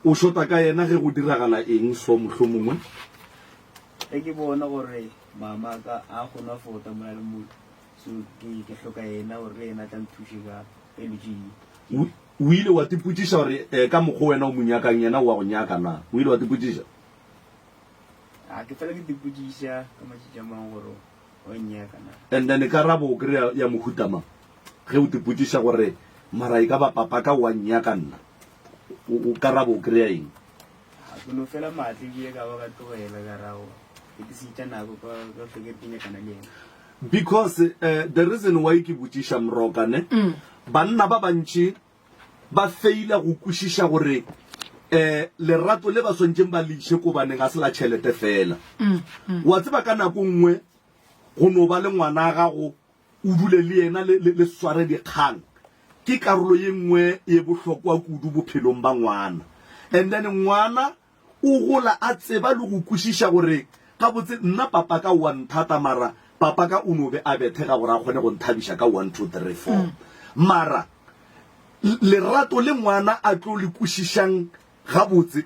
o shota ka yena ge go diragala eng so mohlomongwe ge ke bona gore mama ka a kgone a fota mola le mola so ke ke hloka yena gore le yena a tla nthuše ka pelo tše O o ile wa tipotšiša gore eh, ka mokgwa wena o mo nyakang yena o a go nyaka na? O ile wa tipotšiša? A ke fela ke tipotšiša ka matšatši a mangwe gore o nnyaka na. And then karabo o kry-a ya mohuta mang ge o tipotšiša gore mara e ka ba papa ka o a nnyaka nna? O, o, karabo o kry-a eng? A ke no fela maatla ebile ka ba ka tlogela ka ra go ke senyetša nako ka ka hlwe ke re ke nyakana le yena. Because uh, the reason why ke botšiša Moroka ne, mm. banna ba bantši ba feila go kwešiša gore eh lerato le ba swantšeng ba le iše ko baneng ga se la tšhelete fela. Mm, mm. Wa tseba ka nako nngwe go no ba le ngwana gago o dule le yena le, le, le sware dikgang ke karolo ye nngwe ye bohlokwa kudu bophelong ba ngwana. And then ngwana O gola a tseba le go kwešiša gore, Gabotse, nna papaka o a nthata, mara papaka o no be a bethega gore a kgone go nthabiša ka one, two, three, four. Mara lerato le ngwana a tlo le kwešišang gabotse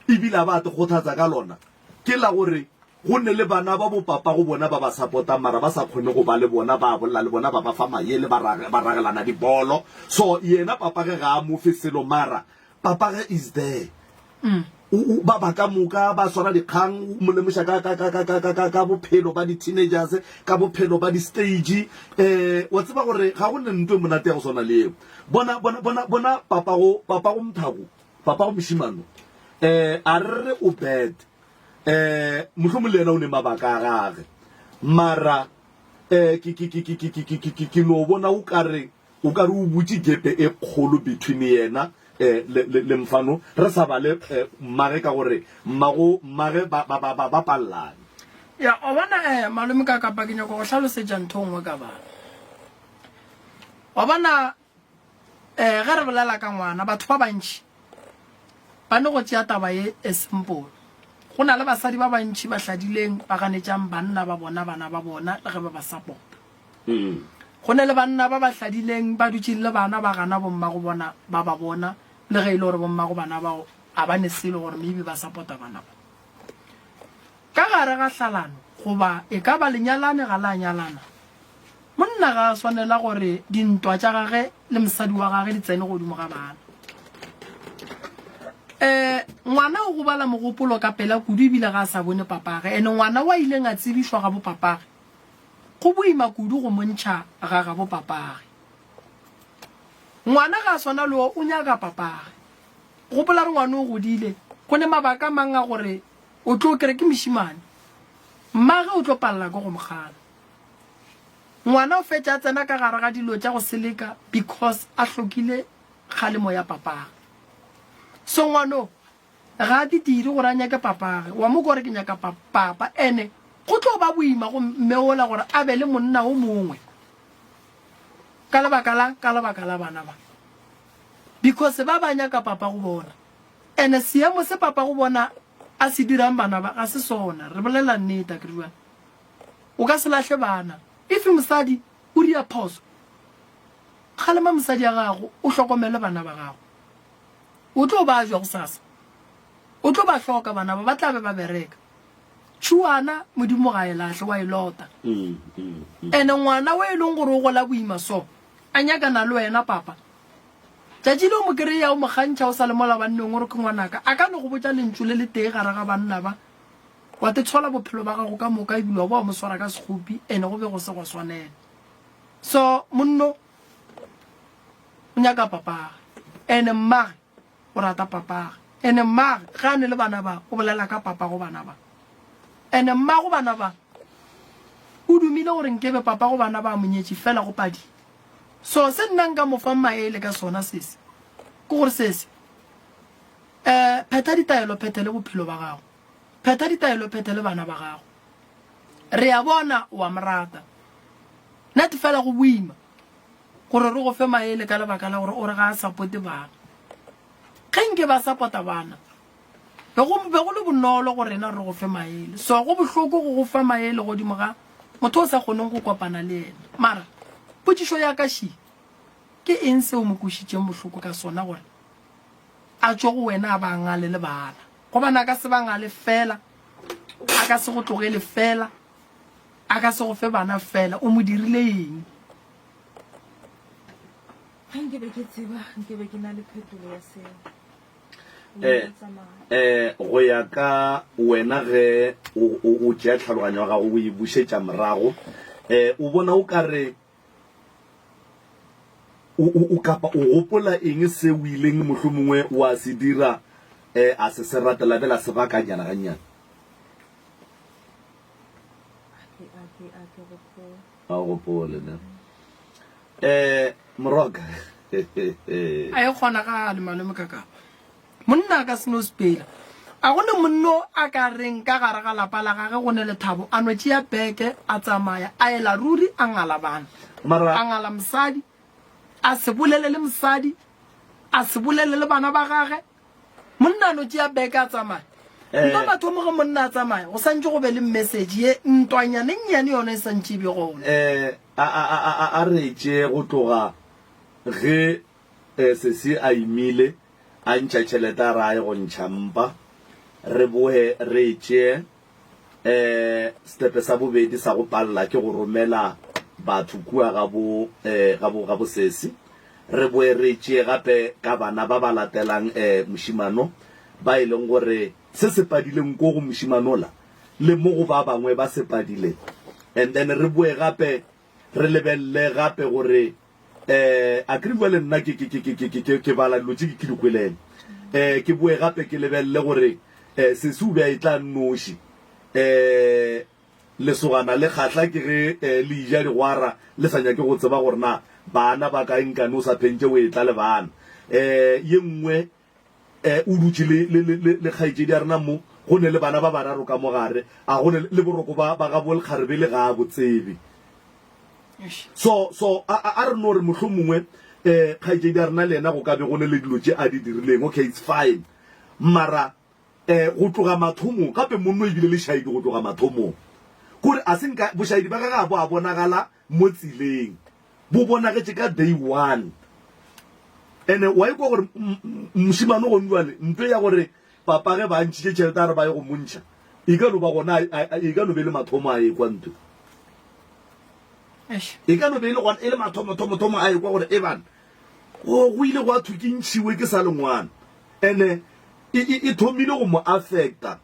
e bile a ba a te kgothatsa ka lona ke la gore go ne le bana ba bo papago bona ba ba sapotang mara ba sa kgone go ba le bona, ba bolela le bona, ba ba fa maele, ba ragelana dibolo. So yena papage ga a mo fe selo mara Papage is there. O, o, ba ba ka moka ba swara dikgang, o mo lemoša ka, ka, ka, ka, ka, ka, ka, ka bophelo ba di-teenagers, ka bophelo ba di-stage. Eh, wa tseba gore ga go ne ntho e monate ya go swana le eo. Bona, bona, bona, bona papago, papago Mthako, papago mošemano, eh, a re re o bad. Eh, mohlomong le yena o ne mabaka a gage. Mara, eh, ke, ke, ke, ke, ke, ke, ke, ke, ke, ke no bona o ka re, O ka re o butše gepe e kgolo between yena le, le, le Mfano, re sa bale mmage ka gore mmago mmage ba, ba, ba, ba, ba pallane. Ya, wa bona, eh, malome ka kapa ke nyaka go hlalosetša ntho nngwe ka bana. Wa bona, eh, ge re bolela ka ngwana, batho ba bantši ba ne go tšea taba ye e simple. Go na le basadi ba bantši ba hladileng ba ganetšang banna ba bona bana ba bona le ge ba ba support. Go ne le banna ba ba hladileng ba dutšeng le bana ba gana bommago bona ba ba bona le ge e le gore bommago bana bao a ba ne selo gore maybe ba sapota bana ba. Ka gare ga hlalano goba e ka ba lenyalane ga la nyalana, monna ga a swanela gore dintwa tša gage le mosadi wa gage di tsene godimo ga bana. Um ngwana o gobala mogopolo ka pela kudu ebile ga a sa bone papage ene ngwana wa ileng a tsebišwa ga bopapage Go boima kudu go mo ntšha ga gabo papage. Ngwana ga a swana le o, o nyaka papage. Gopola re ngwana o godile, go ne mabaka a mang a gore o tlo kere ke mošemane. Mmage o tlo palela ke go mo gana. Ngwana o fetša a tsena ka gare ga dilo tša go seleka because a hlokile kgalemo ya papage. So ngwano Ga a di dire gore a nyake papage. Wa mo kwa gore ke nyaka pa, papa. Ene go tlo ba boima go mme ola gore a be le monna o mongwe. Ka lebaka la, ka lebaka la bana ba. Because ba ba nyaka papa go bona. Ene seemo se papa go bona a se dirang bana ba, ga se sona. Re bolela nnete, akere jwale. O ka se lahle bana. If mosadi o ria phoso, kgalema mosadi ya gago, o hlokomele bana ba gago. O tlo ba jwa gosasa. O tlo ba hloka bana ba, ba tla be ba bereka. Tšhuana, Modimo ga e lahle, wa e lota. Ene ngwana o e leng gore o gola boima so, a nyakana le wena papa. Tšatši le o mo kry-a o mo kgantšha o sa le mola banneng o re ke ngwanaka, a ka no go botša lentšu le letee gare ga banna ba, wa te tshola bophelo ba gago ka moka ebile wa ba wa mo swara ka sekgopi ene go be go se gwa swanela. So monno O nyaka papage. Ene mmage o rata papage. Ene mmage ge a ne le bana ba o bolela ka papa go bana ba. Ene mmago bana ba o dumile gore nkebe papa go bana ba a mo nyetše fela go padile. So se nna nka mo fang maele ka sona sese ke gore sese eh phetha ditaelo phethe le bophelo ba gago. Phetha ditaelo phethe le bana ba gago. Re a bona o a mo rata. Net fela go boima. Gore re go fe maele ka lebaka la gore o re ga a sapote bana. Ge nke ba sapota bana, be go be go le bonolo go rena re go fe maele. So go bohloko go go fa maele godimo ga motho o sa kgoneng go kopana le yena. Mara potšišo ya ka še, ke eng seo mo kwešitšeng bohloko ka sona gore a tšwe go wena a ba ngale le bana? Gobane a ka se ba ngale fela, a ka se go tlogele fela, a ka se go fe bana fela. O mo dirile eng? Ge nke be ke tseba, nke be ke na le phetolo ya seo. Eh, eh, go ya ka wena ge o, o, o tšea tlhaloganyo ya gago o e bušetša morago, eh, o bona o ka re o, o, o kapa o gopola eng se o ileng mohlomongwe wa se dira eh, a se se rate la be la sebakanyana gannyane? A ke, a ke, a ke gopole. Ga o gopole ne. Eh, Moroka. A e kgonagale malome Kakapa. Monna a ka se no sepela. A go ne monno a ka reng ka gare ga lapa la gage go ne lethabo a no tšea beke a tsamaya a ela ruri a ngala bana. Mara A ngala mosadi, a se bolele le mosadi, a se bolele le bana ba gage. Monna a no tšea beke a tsamaya. Eh. Nto mathomo ge monna a tsamaya go santše go be le message ye ntwanyane nnyane yona e santše e be gona. Eh, a a a a a re tšee go tloga ge eh, sesi a imile a ntšha tšhelete a re a ye go ntšha mpa, re boe re e tšee. Um setepe sa bobedi sa go palela ke go romela batho kua ga bo, um ga bo, ga bo sesi. Re boe re e tšee gape ka bana ba ba latelang um mošimano, ba e leng gore se se padileng ko go mošimanola le mo go ba bangwe ba se padile. And then re boe gape re lebelele gape gore Eh, a kere bjale nna ke, ke, ke, ke, ke, ke, ke, ke bala dilo tše ke, ke di kweleng. Eh, ke boe gape ke lebelele gore eh, sesi o be a etla nnoši. Eh, lesogana le kgahla ke ge eh, le ija digwara le sa nyake go tseba gore na bana ba kae nkane o sa phentše o etla le bana. Eh, ye nngwe eh, o dutše le, le, le, le, le kgaetšedi ya rena mo, go ne le bana ba bararo ka mo gare, a go ne le boroko ba, ba gabo lekgarebe le ga a bo tsebe. So, so, a, a, a re no re mohlomongwe eh, kgaetšedi ya rena le yena go ka be go ne le dilo tše a di dirileng, okay, it's fine. Mara eh, go tloga mathomong, gape monno ebile le šaedi go tloga mathomong. Kore a se nka, bošaedi ba gagwe ga bo a bonagala mo tseleng. Bo bonagetše ka day one. Ene wa ikwa gore mošemane gone jwale nto ya gore papa ge ba ntšhitše tšhelete a re ba ye go montšha e ka no ba gona e ka no be le mathomo a ekwa nto e ka no be e le gona e le mathomo thomo thomo a ekwa gore e bana go go ile gwa thwe ke ntšhiwe ke sa le ngwana ene e, e, e thomile go mo affecta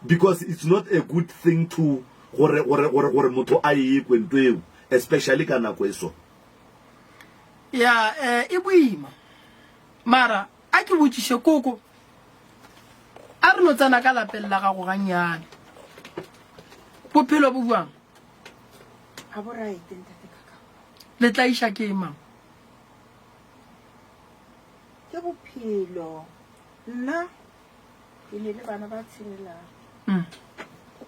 Because it's not a good thing to gore gore gore gore motho a e kwe nto eo especially ka nako e so. Ya eh e boima. Mara a ke botšiše koko a re no tsena ka lapeng la gago gannyane. Bophelo bo bjang? Ga bo right ntate Kakao. Le tlaiša ke eng mama? Ke bophelo. Nna Ke ne le bana ba tshelelago,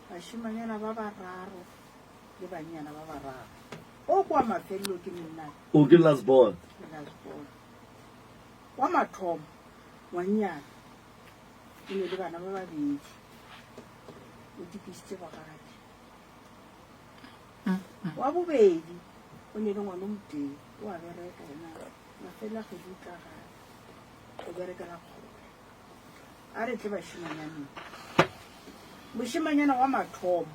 bašemanyana ba bararo le bannyana ba bararo. O kwa mafelelo ke monna. O ke last born. Ke last born. Wa mathomo, ngwannyana, o ne le bana ba babedi. O tipisitse bogadi. Wa bobedi, o ne le ngwana o motee, o a bereka yena. Mafelelo a kgwedi o tla gae, o berekela kgole. A re tle bašemanyaneng. Mošemanyana wa mathomo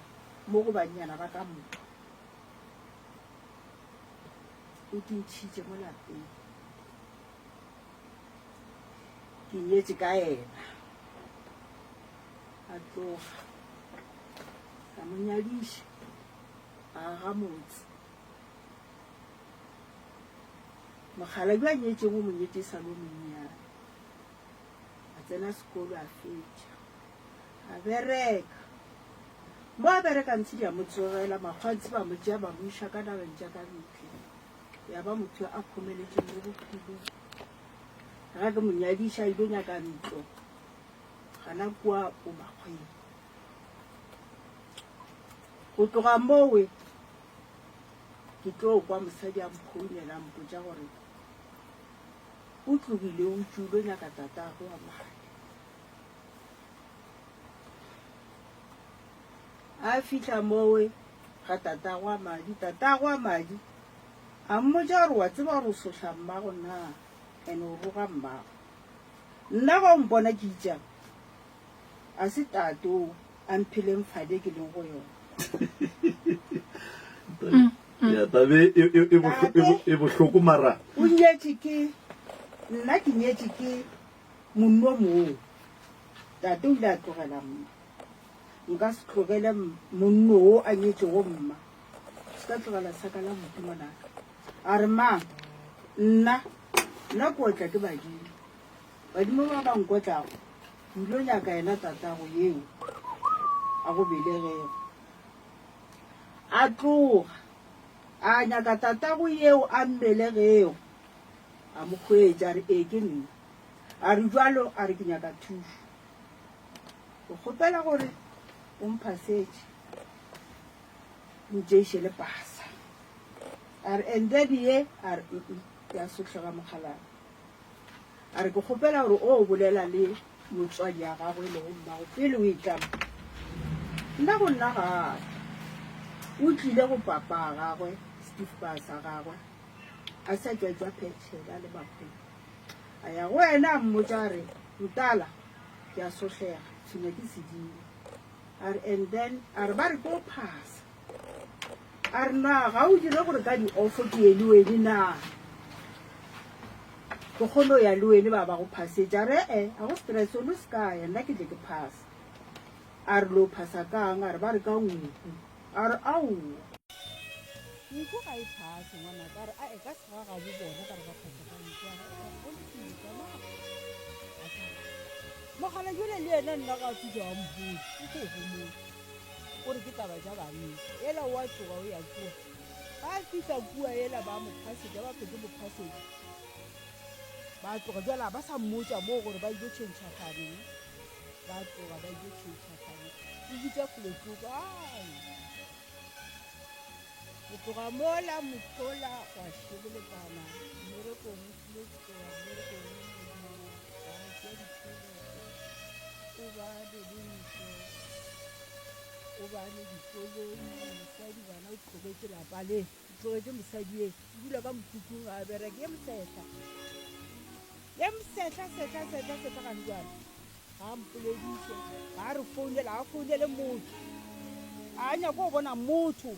mo go bannyana ba ka moka o ke ntšhitše mo lapeng. Ke nyetše ka yena. A tloga. Ka mo nyadiša. A aga motse. Mokgalabje a nyetšego o mo nyetše e sa le o monnyane. A tsena sekolo a fetša. A bereka. Mo a bereka ntshi di a mo tsogela, makgwantshi ba mo tšea ba mo iša ka nageng tša ka ntle. Ya ba motho a phomeletšeng mo bophelong. Ga ke mo nyadiša a ilo nyaka ntlo gana kua o makgweng. Go tloga mowe ke tlo kwa mosadi a mphounela a mpotša gore O tlogile o tšwile o nyaka tatagwe wa madi. A fihla mowe ga tatagwe wa madi, tatagwe wa madi a mmotša gore wa tseba gore o sohla mmago na and o roga mmago. Nna ga o mpona ke itšang a se tate o a mpheleng fale ke leng go yona. Ya tabe e e e bohlo- e bo- e bohloko mara. O nyetše ke nna ke nyetše ke monno moo. Tate o ile a tlogela mma. Nka se tlogele m- monno wo a nyetšego mma. Se ka tlogela saka la buti ngwanaka. A re mang? Nna nna ke otla ke badimo. Badimo ba ba nkotlago ke ilo nyaka yena tatago yeo a go belegego. A tloga. A nyaka tatago yeo a mmelegego, a mo hwetša, a re, Ee, ke nna. A re, Bjalo, a re, ke nyaka thušo. Ke kgopela gore o mphasetše, o ntšeiše le pasa. A re, And then ye, a re, Mm-mm, ke a sohlega mokgalabje. A re, Ke kgopela gore o bolela le motswadi ya gagwe e lego mmago pele o etla mo. Nna go nna ga a tla. O tlile go papa a gagwe, Steve sa gagwe, a sa tšwa tšwa phetšhela le makgweng. A ya go yena a mmotša a re, Mtala, ke a sohlega, tshwenywa ke sedimo. A re, and then, a re ba re ke o phasa. A re, Na ga o dire gore ka di-offo ke ye le wene na? Ke kgone go ya le wene ba ba go phasetša. A re, E-e, ga go stress, o no se ka ya, nna ke tle ke phasa. A re, Lo phasa ka'ng? A re, Ba re ka nku. A re, Aowa. Nku ga e phase, ngwanaka. A re, A-e, ka segagabo bona ba re ba phasa ka nku. A re, E-e, go lokile, tsamaya. A tsamaya. Mogala jole le yena nna ga a fihla a mpotse, o tlo homola. O re ke taba tša banna. Yela o a tloga o ya kua. Ga a fihla kua yela ba mo phasetša, ba fetše mo phasetša. Ba tloga bjale a ba sa mmotša moo gore ba ile tšhentšha faneng. Ba tloga ba ile tšhentšha faneng. O bitša Folotsoko, ai. Go tloga mola mothola gwa šebeletana mmerekong o tlile tloga mmerekong ba tšea ditšhelete o ba le le ntlo o ba le dikoloi mosadi bana o tlogetše lapa le o tlogetše mosadi e o dula ka mokhukhung ga a bereke ye mosehla ye mosehla sehla sehla sehla gane jale Ga a mpolediše, ga a re founele, ga a founele motho. Ga a nyake go bona motho.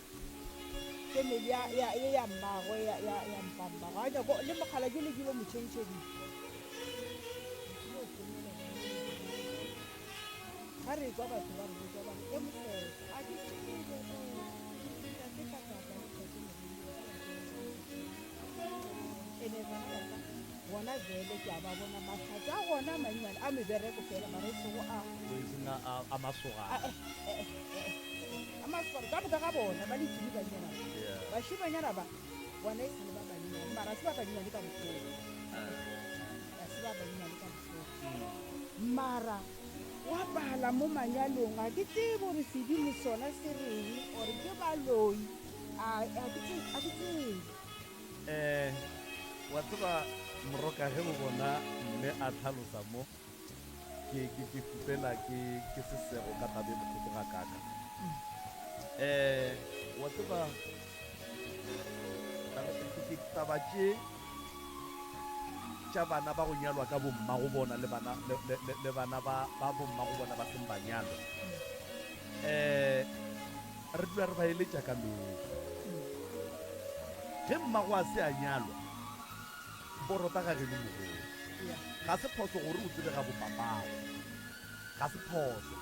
Family ya, ya, ye ya mmagwe, ya, ya, ya mpammagwe. Ga a nyake, le mokgalabje le ke lo mo tšhentšheditše. Ga re ekwa batho ba re botša ba re, e mosehla, a ke tsebe, tate Kakapa le tate Moremi ba ba Ene bana ba ka Gona bjale ke a ba bona mahlatse a gona a mannyane a mebereko fela mara e sego a E seng a, a, a masogana. A, eh, eh, eh, eh, a masogana ka moka ga bona ba le tšimi bannyana ba. Yeah. Bašemanyana ba bona e sa le ba bannyane mara a se ba bannyane ka bogolo. Ga se ba bannyane ka bogolo. Mara wa pala mo manyalong ga ke tsebe gore sedimo sona se reng or ke baloi a a ke tsebe a ke tsebe. Um wa tseba Moroka ge o bona mme a tlhalosa mo ke ke ke fupela ke ke sesego ka taba e bohloko ga kaka. Um wa tseba ke taba tše tša bana ba go nyalwa ka bomma go bona le bana le, le, le, le bana ba ba bomma go bona ba seng ba nyalwa. Um Re dula re ba eletša ka mehla. Ge mmago a se a nyalwa, porota ga geno mogolo. Ga se phoso gore o tsebe ga bopapago. Ga se phoso.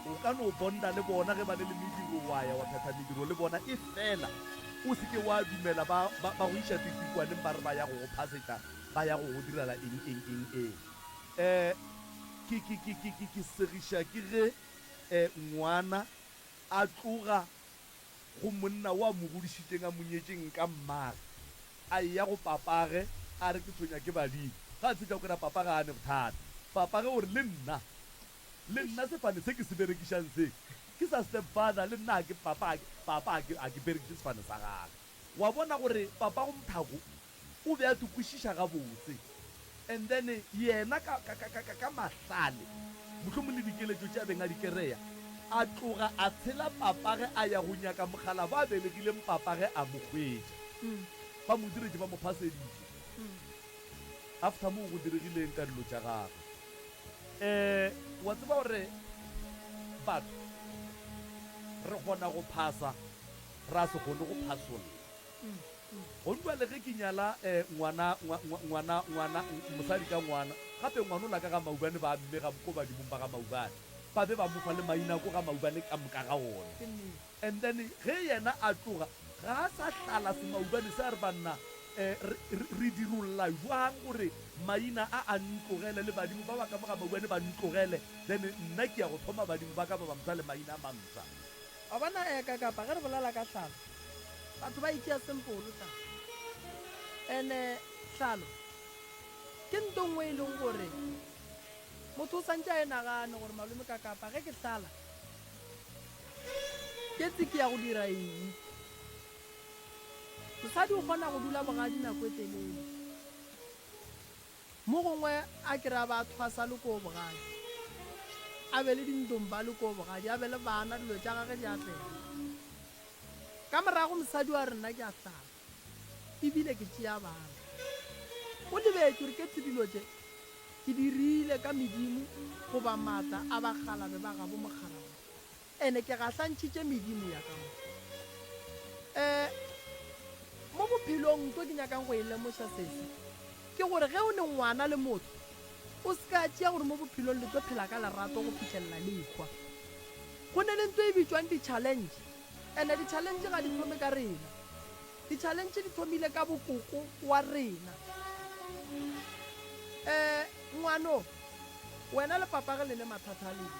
O ka no bonda le bona ge ba ne le mediro, wa ya wa phetha mediro le bona, efela o se ke wa dumela ba, ba, ba go iša titikwaneng ba re ba ya go go phasetša, ba ya go go direla eng, eng, eng, eng. Um ke, ke, ke, ke, ke, ke segiša ke ge Ngwana a tloga go monna wo a mo godišitšeng a mo nyetšeng ka mmage, a eya go papage a re ke tshwenya ke badimo. Ge a fihla o kry-a papage a ne bothata. Papage o re le nna, le nna sefane se ke se berekišang se ke sa step father le nna ga ke papa papa ga ke berekiše sefane sa gage. Wa bona gore papago Mthako O be a di kwešiša gabotse. And then yena ka, ka, ka, ka, ka mahlale, mohlomong le dikeletšo tše a beng a di kereya, a tloga a tshela papage a ya go nyaka mokgalabo a belegileng papage a mo hwetša. Ba mo diretše, ba mo phaseditše. After moo go diregileng ka dilo tša gagwe? Eh, wa tseba gore batho re kgona go phasa, ra se kgone go phasolla. Gong bjale ge ke nyala ngwana, ngwa, ngwa, ngwana, ngwana, mosadi ka ngwana, gape ngwanola ka ga Maubane ba mme ga ko badimong ba ga Maubane, ba be ba mo fa le maina ko ga Maubane ka moka ga ona. And then ge yena a tloga, ga a sa hlala semaubane se a re banna, re, re, re dirolla jwang gore maina a a ntlogele le badimo ba ba ka mo ga Maubane ba ntlogele, then nna ke ya go thoma badimo ba ka ba bampsha le maina a mampsha. Wa bona, eka kapa ge re bolela ka hlalo. Batho ba e tšea sempolo taba. Ene hlalo ke nto nngwe e leng gore motho o santše a e nagane gore malome ka kapa ge ke hlala ke tse ke ya go dira eng. Mosadi o kgona go dula bogadi nako e telele. Mo gongwe a ke re a ba a thwasa le koo bogadi, a be le dintomba le koo bogadi, a be le bana, dilo tša gage di atlega. Ka morago mosadi wa re nna ke a hlala, e bile ke tšea bana. O lebetše gore ke tse dilo tše ke di rile ka medimo goba maatla a bakgalabe ba gabo mokgalabje. Ene ke gahlantšhitše medimo ya ka mo. E, mo bophelong nto ke nyakang go e lemoša sese, ke gore ge o ne ngwana le motho, o se ka tšea gore mo bophelong le tlo phela ka lerato go fihlelela le ehwa. Go ne le nto e bitšwang di-challenge, ene di-challenge ga di thome ka rena. Di-challenge di thomile ka bokoko wa rena. E, ngwano, wena le papage le ne mathata a lena.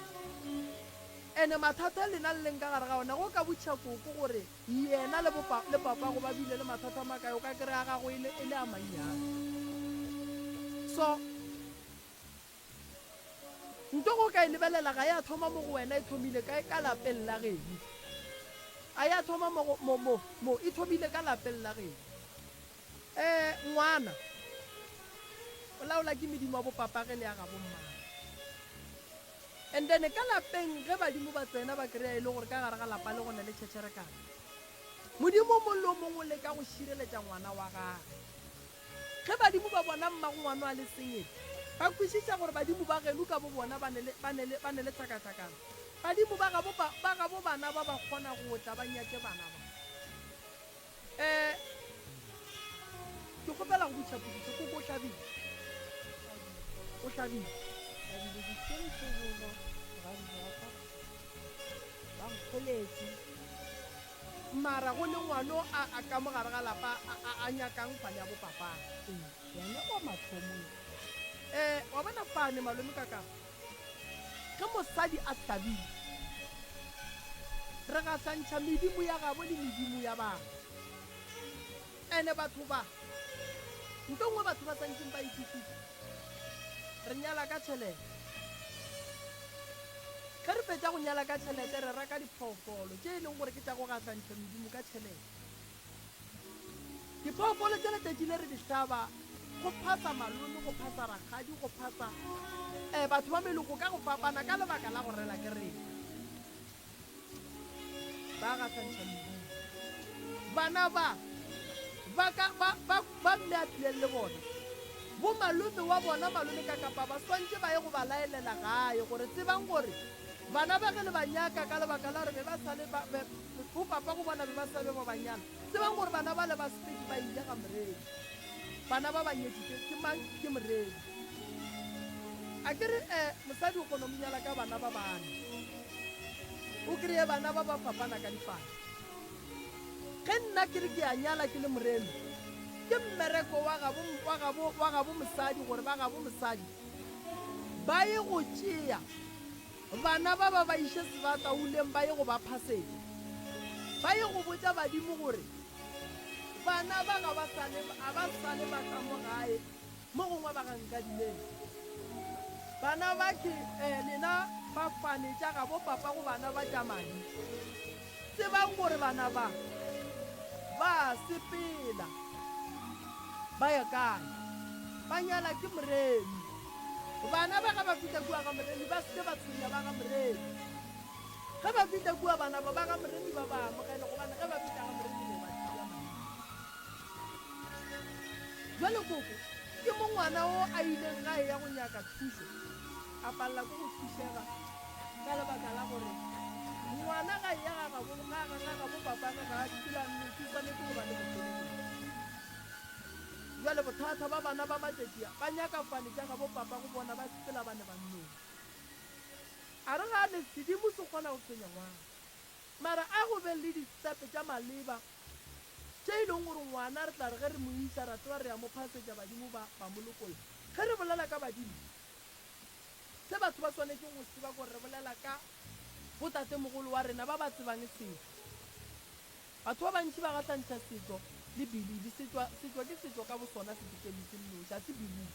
Ene mathata a lena le leng ka gare ga ona, ge o ka botšiša koko gore yena le bopa, le papago ba bile le mathata a makae, o ka kry-a gago e le, e le a mannyane. So, nto ge o ka e lebelela ga ya thoma mo go wena, e thomile kae? Ka lapeng la geno. A ya thoma mo go, mo, mo, mo, e thomile ka lapeng la geno. Ee, ngwana o laola ke medimo ya bopapage le ya gabo mmagwe. And then ka lapeng ge badimo ba tsena ba kry-a e le gore ka gare ga lapa le go na le tšhetšherekano. Modimo o mongwe le o mongwe o leka go šireletša ngwana wa gage. Ge badimo ba bona mmago ngwano a le sengele, ba kwešiša gore badimo ba geno ka bo bona ba ne le, ba ne le, ba ne le tlhakatlhakano. Badimo ba gabo, ba gabo bana ba ba kgona go tla ba nyake bana ba. Eh, ke kgopela go botšiša potšišo, koko o hlabile? O hlabile? Hlabile dihlong-hlobolo, bogadi bja ka, ba nkgoletše. Mara go ne ngwano a, a ka mo gare ga lapa a, a, a nyakang fane ya bopapa. Ee, yena wa mathomo yo. Eh, wa bona fane, malome Kakapa, Ge mosadi a hlabile, re gahlantšha medimo ya gabo le medimo ya bana. Ene batho ba, nto nngwe batho ba santšeng ba e kwešiša, re nyala ka tšhelete. Ge re fetša go nyala ka tšhelete, re reka diphoofolo tše e leng gore ke tša go gahlantšha medimo ka tšhelete. Diphoofolo tše letšatši le re di hlaba go phasa malome, go phasa rakgadi, go phasa um batho ba meloko ka go fapana ka lebaka la go rela ke rena. Ba gahlantšha medimo. Bana ba ba ka ba ba ba mme a tlileng le bona, bo malome wa bona malome ka kapa ba swantše ba ye go ba laelela gae gore tsebang gore bana ba ge le ba nyaka ka lebaka la gore be ba sa le ba, be, Bo papa go bona be ba sa be ba banyana. Tsebang gore bana bale ba sepedi ba ile ga Moreri. Bana ba ba nyetšitše ke mang? Ke Moreri. A ke re eh, mosadi o kgona go mo nyala ka bana ba bane. O kreye bana ba ba fapana ka dipalo. Ge nna ke re ke a nyala ke le Moremi, ke mmereko wa gabo, wa gabo, wa gabo mosadi gore ba gabo mosadi ba ye go tšea Bana ba ba ba iše sebatauleng ba ye go ba phasetša. Ba ye go botša badimo gore bana ba ga ba sa le, a ba sa le ba ka mo gae, mo gongwe ba ga Nkadimeng. Bana ba ke eh, lena ba fane tša gabo papa go bana ba tša madi. Tsebang gore bana ba ba sepela ba ya kae, ba nyala ke Moremi. Bana ba ge ba fihla kua ga Moremi ba se ke ba tshwenya ba ga Moremi. Ge ba fihla kua bana ba ba ga Moremi ba ba amogele gobane ge ba fihla ga Moremi le ba tšea maina. Jwale koko ke mo ngwana o a ileng gae ya go nyaka thušo a palela ke go thušega ka lebaka la gore ngwana ga eya ga gabo ga ga ga gabo papage ga a dula nnoši o swanetše go ba le mofelegedi. Bjale bothata ba bana ba matšatši a ba nyaka fane tša gabo papa go bona ba sepela ba ne ba nnoši. A re gane sedimo se kgona go tshwenya ngwana mara a go be le di-step tša maleba tše e leng gore ngwana re tla re ge re mo iša ra tseba re ya mo phasetša badimo ba ba mo lokolla. Ge re bolela ka badimo Se batho ba swanetšeng go se tseba ke gore re bolela ka botatemogolo wa rena ba ba tsebang setšo. Batho ba bantši ba gahlantšha setšo le believe. Setšo, setšo ke setšo ka bosona, se tekeli se nnoši, ga se believe.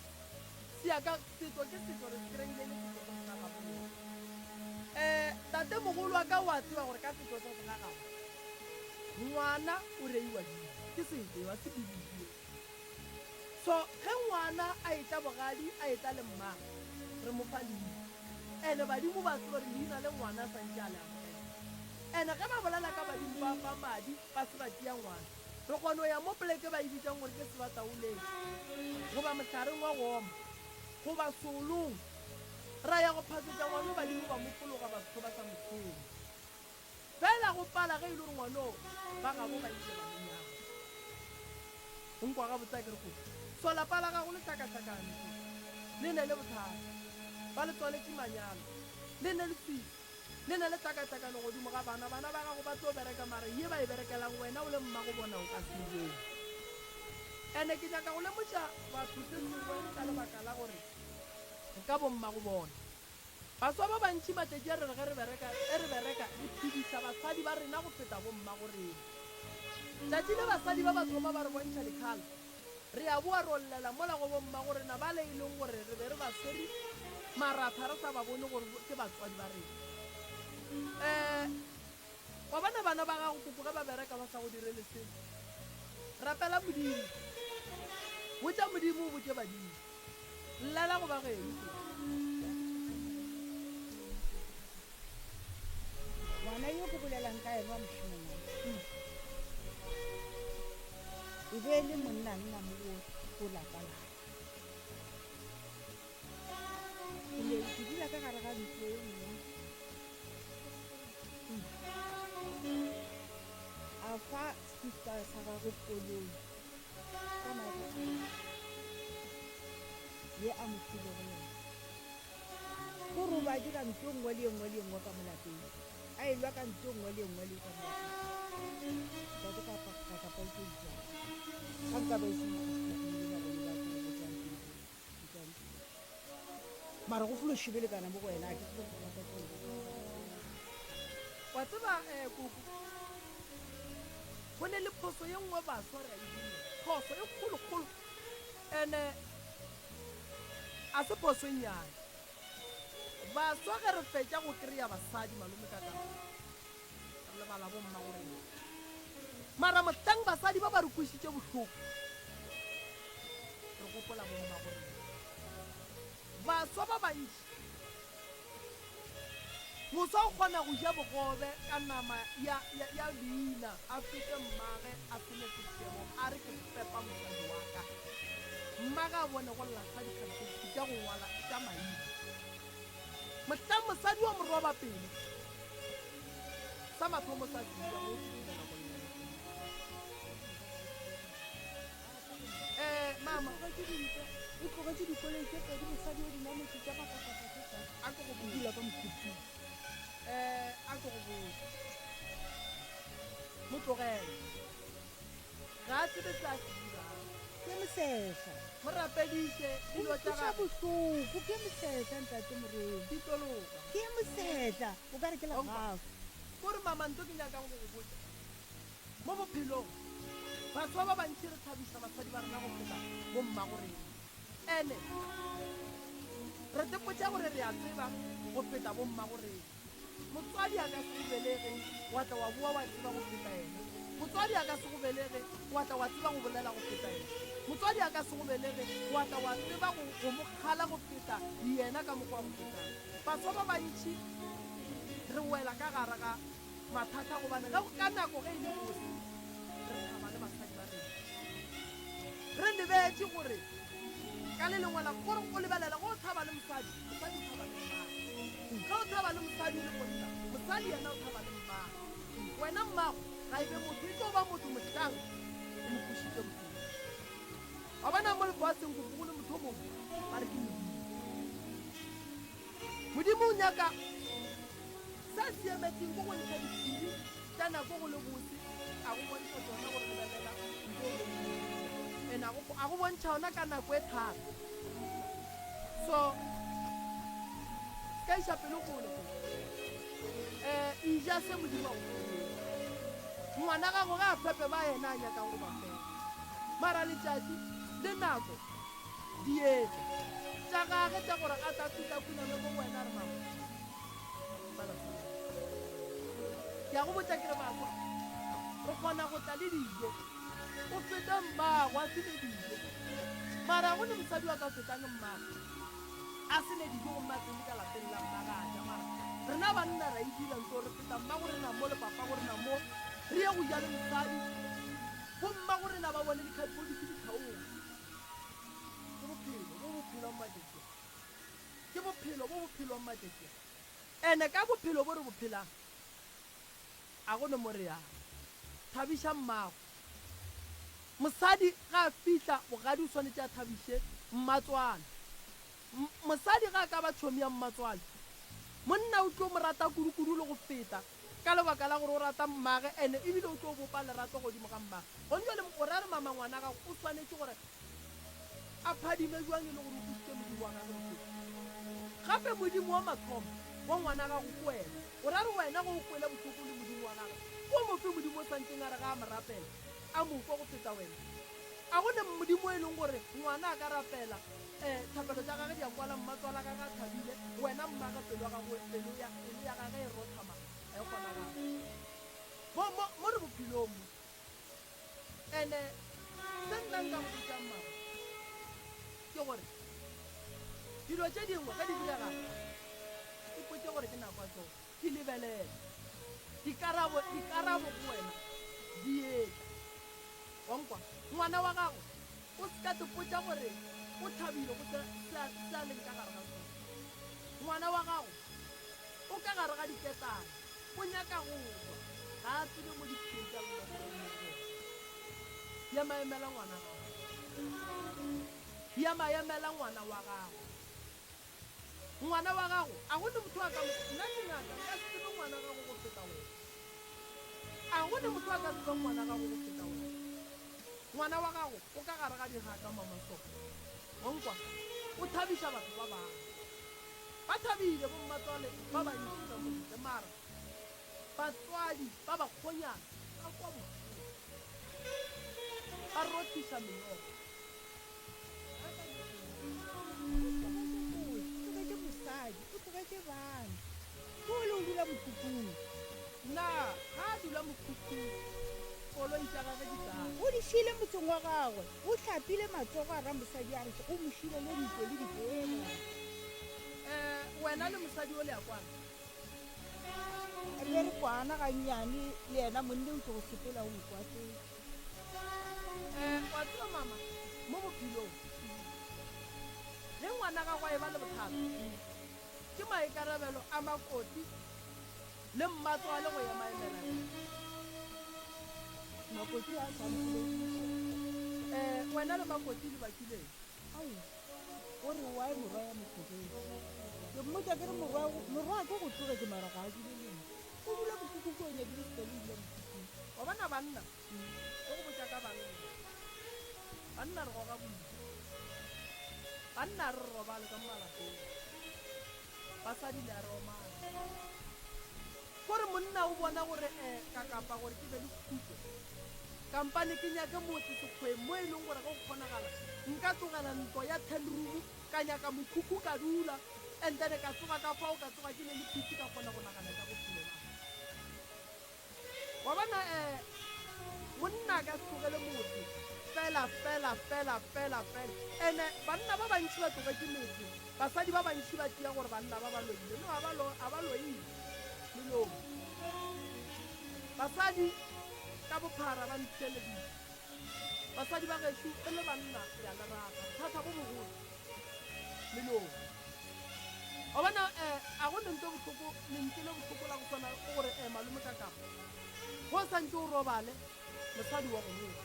Se ya ka, setšo ke setšo, re se kreile e le setšo sa segagabo rena. Um tatemogolo wa ka o a tseba gore ka setšo sa segagabo, ngwana o reiwa leina. Ke setšo eo, ga se believe eo. So ge ngwana a etla bogadi, a etla le mmagwe, re mo fa leina. Ene badimo ba tseba gore leina le ngwana a santše a le amogela. Ene ge ba bolela ka badimo ba ba madi ba se ba tšea ngwana. Re kgona go ya mo poleke ba e bitsang gore ke sebataoleng goba mohlareng wa go oma goba seolong ra ya go phasetša ngwana o badimo ba mo fologa batho ba sa mo tshwenye. Fela go pala ge e le gore ngwanoo ba gabo ba ile ba mo nyala. O nkwa gabotse a ke re koko? So lapa la gago le hlakahlakane koko. Le ne le bothata. Ba le tswaletše manyalo. Le ne le swiswi. Le ne le hlakahlakano godimo ga bana. Bana ba gago ba tlo bereka mara ye ba e berekelang wena o le mmago bona o ka se e bone. Ene ke nyaka go lemoša batho se sengwe ka lebaka la gore ka bommago bona. Baswa ba bantši matšatši a re re ge re bereka, ge re bereka re phediša basadi ba rena go feta bommago rena. Tšatši le basadi ba ba thoma ba re bontšha dikgala, re a boa ro llela mola go bommago rena bale e leng gore re be re ba swere maratha re sa ba bone gore ke batswadi ba rena. Um wa bona bana ba gago koko ge ba bereka ba sa go direle selo, rapela Modimo, botša Modimo o botše badimo. Llela go ba geno koko. Ngwana yo ke bolelang ka yena wa mošemanyana e be e le monnanna mo go lapa la ka. Ke ne ke dula ka gare ga ntlo e nngwe. A fa sister sa gagwe koloi. Ka nako ye a mo filego yona. Gore o ba dira ntho e nngwe le e nngwe le e nngwe ka mo lapeng. A elwa ka ntho e nngwe le e nngwe le ka mo lapeng. Ntate ka pa ka ka pa utlwa. Ga nka ba e se ke ba bone ba ke go tswang pele. Tswang pele. Mara go folo šibelekana mo go wena a ke tsebe go rata ke. Wa tseba eh koko. Go ne le phoso ye nngwe baswa re a e dira. Phoso e kgolokgolo. Ene a se phoso e nnyane. Baswa ge re fetša go kry-a basadi malome ka ka re lebala bomma go rena. Mara mohlang basadi ba ba re kwešitše bohloko re gopola bomma go rena. Baswa ba bantši Moswa o kgona go ja bogobe ka nama ya, ya, ya leina, a fete mmage a se ne sešego, a re ke fepa mosadi wa ka. Mmage a bone go lahla dikharitšekisi tša go ngwala tša maina. Mohlang mosadi wa mo roba pelo, sa mathomo sa se ja mo o kitimela go llela. Eh, mama. O tlogetše dikoloi tše pedi, mosadi o di nametše tša mafafafa tše tsa. A ke go O dula ka mokhukhung. Eh, a ke go botse. Mo tlogele. Ga a tsebe se a se dirang. Ke mosehla. Mo rapediše O dilo tša nkweša gagwe bohloko. Ke mosehla, Ntate Moremi. di tlo loka. Ke mosehla. O ka re ke Wa nkwa? legafu. Ko re mama nto ke nyakang go go botša. Mo bophelong, baswa ba bantši re thabiša basadi ba rena go feta bommago rena. Ene re tepotša gore re a tseba go feta bommago rena. Motswadi a ka se go belege wa tla wa boa wa tseba go feta yena. Motswadi a ka se go belege wa tla wa tseba go bolela go feta yena. Motswadi a ka se go belege wa tla wa tseba go, go mo kgala go feta yena ka mokgwa wa go fetang. Baswa ba bantši re wela ka gare ga mathata gobane ge ka nako ge e le bose re thaba le basadi ba rena. Re lebetše gore ka le lengwe la gore o lebelela ge o thaba le mosadi, mosadi o thaba le mmagwe. Ge o thaba le mosadi o le monna, mosadi yena o thaba le mmagwe. Wena mmago ga e be motho, e tlo ba motho mohlang o mo kwešitše bohloko. Wa bona mo lefaseng go go le motho o mongwe ba re ke Modimo. Modimo o nyaka Se a se emetseng ke go ntšha diphiri tša nako go le bose, a go bontšha tšona gore lebelela nto o leng mo and a go a go bontšha yona ka nako e thata. So ka iša pelo kgole go eh ija se Modimo a go fileng. Ngwana gago ga a fepe ba yena a nyakang go ba fepa. Mara letšatši le nako di etla tša gage tša gore a tla fihla khuname mo go wena a re, Mama, bala seo. Ke a go botša ke re bakwa, re kgona go tla le dijo. O fete mmago a se ne dijo. Mara go ne mosadi wa ka fetang mmago a se ne dijo gomme a tsene ka lapeng la mmage a ja. Mara rena banna ra e dira nto re feta mmago rena mo le papago rena mo re ye go ja le mosadi. Bo mmago rena ba bone dikhatibodisi di kgaoga. Ke bophelo bo bo phelwang matšatši a. Ke bophelo bo bo phelwang matšatši a. Ene ka bophelo bo re bo phelang, a go ne mo re yang. Thabiša mmago. Mosadi ga a fihla bogadi o swanetše a thabiše mmatswale. Mosadi ga a ka ba tšhomi ya mmatswale, monna o tlo mo rata kudu-kudu le go feta ka lebaka la gore o rata mmage ene ebile o tlo bopa lerato godimo ga mmage. Gone jwale o ra re mama ngwana gago o swanetše gore a phadime jwang e le gore o kwišitše Modimo wa gagwe bohloko? Gape Modimo wa mathomo wa ngwana gago ke wena. O ra re wena ge o kwele bohloko le Modimo wa gagwe, ke o mofe Modimo o santšeng a re ga a mo rapela a mo kwe go feta wena? A go ne Modimo e leng gore ngwana a ka rapela um thapelo tša gage di a kwala mmatswala gage a thabile, wena mmage pelo ya gago pelo ya pelo ya gage e rotha madi? Ga e kgonagale. Mo mo mo re bophelong mo. Ene se nna nka go botšang mama ke gore dilo tše dingwe ge di direga ipotše gore ke nako ya tšona, di lebelele. Dikarabo dikarabo go wena di etla. Wa nkwa? Ngwana wa gago o se ka tepotša gore o thabile go se se a se a leng ka gare ga sona. Ngwana wa gago o ka gare ga diketane, o nyaka go tšwa, ga a tsebe mo dipsheng tša lona di leng gona. Yema emela ngwana gago. Yema emela ngwana wa gago. Ngwana wa gago, a go ne motho a ka mo, nna ke ngaka, nka se tsebe ngwana gago go feta wena. A go ne motho a ka tsebang ngwana gago go feta wena. Ngwana wa gago o ka gare ga digaka, Mama Soko. Wa nkwa? O thabiša batho ba bangwe. Ba thabile bommatswale ba bantši ka mo ntle, mara batswadi ba bakgonyana ba kwa bohloko. Ba rothiša meokgo. O tlogetše motse, o tlogetše mosadi, o tlogetše bana. Ke ole o dula mokhukhung. Na ga a dula mokhukhung, koloi tša gagwe di kae? O di šile motseng wa gagwe, o hlapile matsogo a ra mosadi a re o mo šilele ntlo le dipela. Eh, wena le mosadi o le a kwana? Re be re kwana gannyane le yena monne o tlo go sepela o nkwatetse. Eh, wa tseba mama, mo bophelong, ge ngwana gago a eba le bothata, ke maikarabelo a makoti le mmatswale go ema emela yena. Makoti a sa mpolediše. Eh, wena le makoti le bakileng? Ao, o re why morwa ya mo tlogetše? Ke mmotša ke re morwa, morwa ke go tlogetše mara ga a dule le nna. O dula mokhukhung ke o nyakile sepele o dula mokhukhung. Wa bona banna, ke go botša ka banna. Banna re goga boima. Banna re robale ka mo malapeng. Basadi le a re omana. Kore monna o bona gore eh ka kapa gore ke be le khutšo. Kampane ke nyake motse sekgweng mo e leng gore ge go kgonagala nka tlogela ntlo ya ten room ka nyaka mokhukhu ka dula and then ka tsoga ka fao ka tsoga ke ne le peace ka kgona go nagana tša bophelo ba ka. Wa bona eh monna a ka se tlogele motse fela fela fela fela fela ene banna ba bantši ba tlogetše metse basadi ba bantši ba tšea gore banna ba ba loile no a ba lo a ba loile melomo basadi ka bophara ba ntheeleditše basadi ba gešo re le banna re a le rata bothata bo bogolo melomo Wa bona, eh, a go lentswe bohloko, lentswe le bohloko la go swana ke gore, eh, malome ka kapa. Go sa ntše o robale, mosadi wa go roga.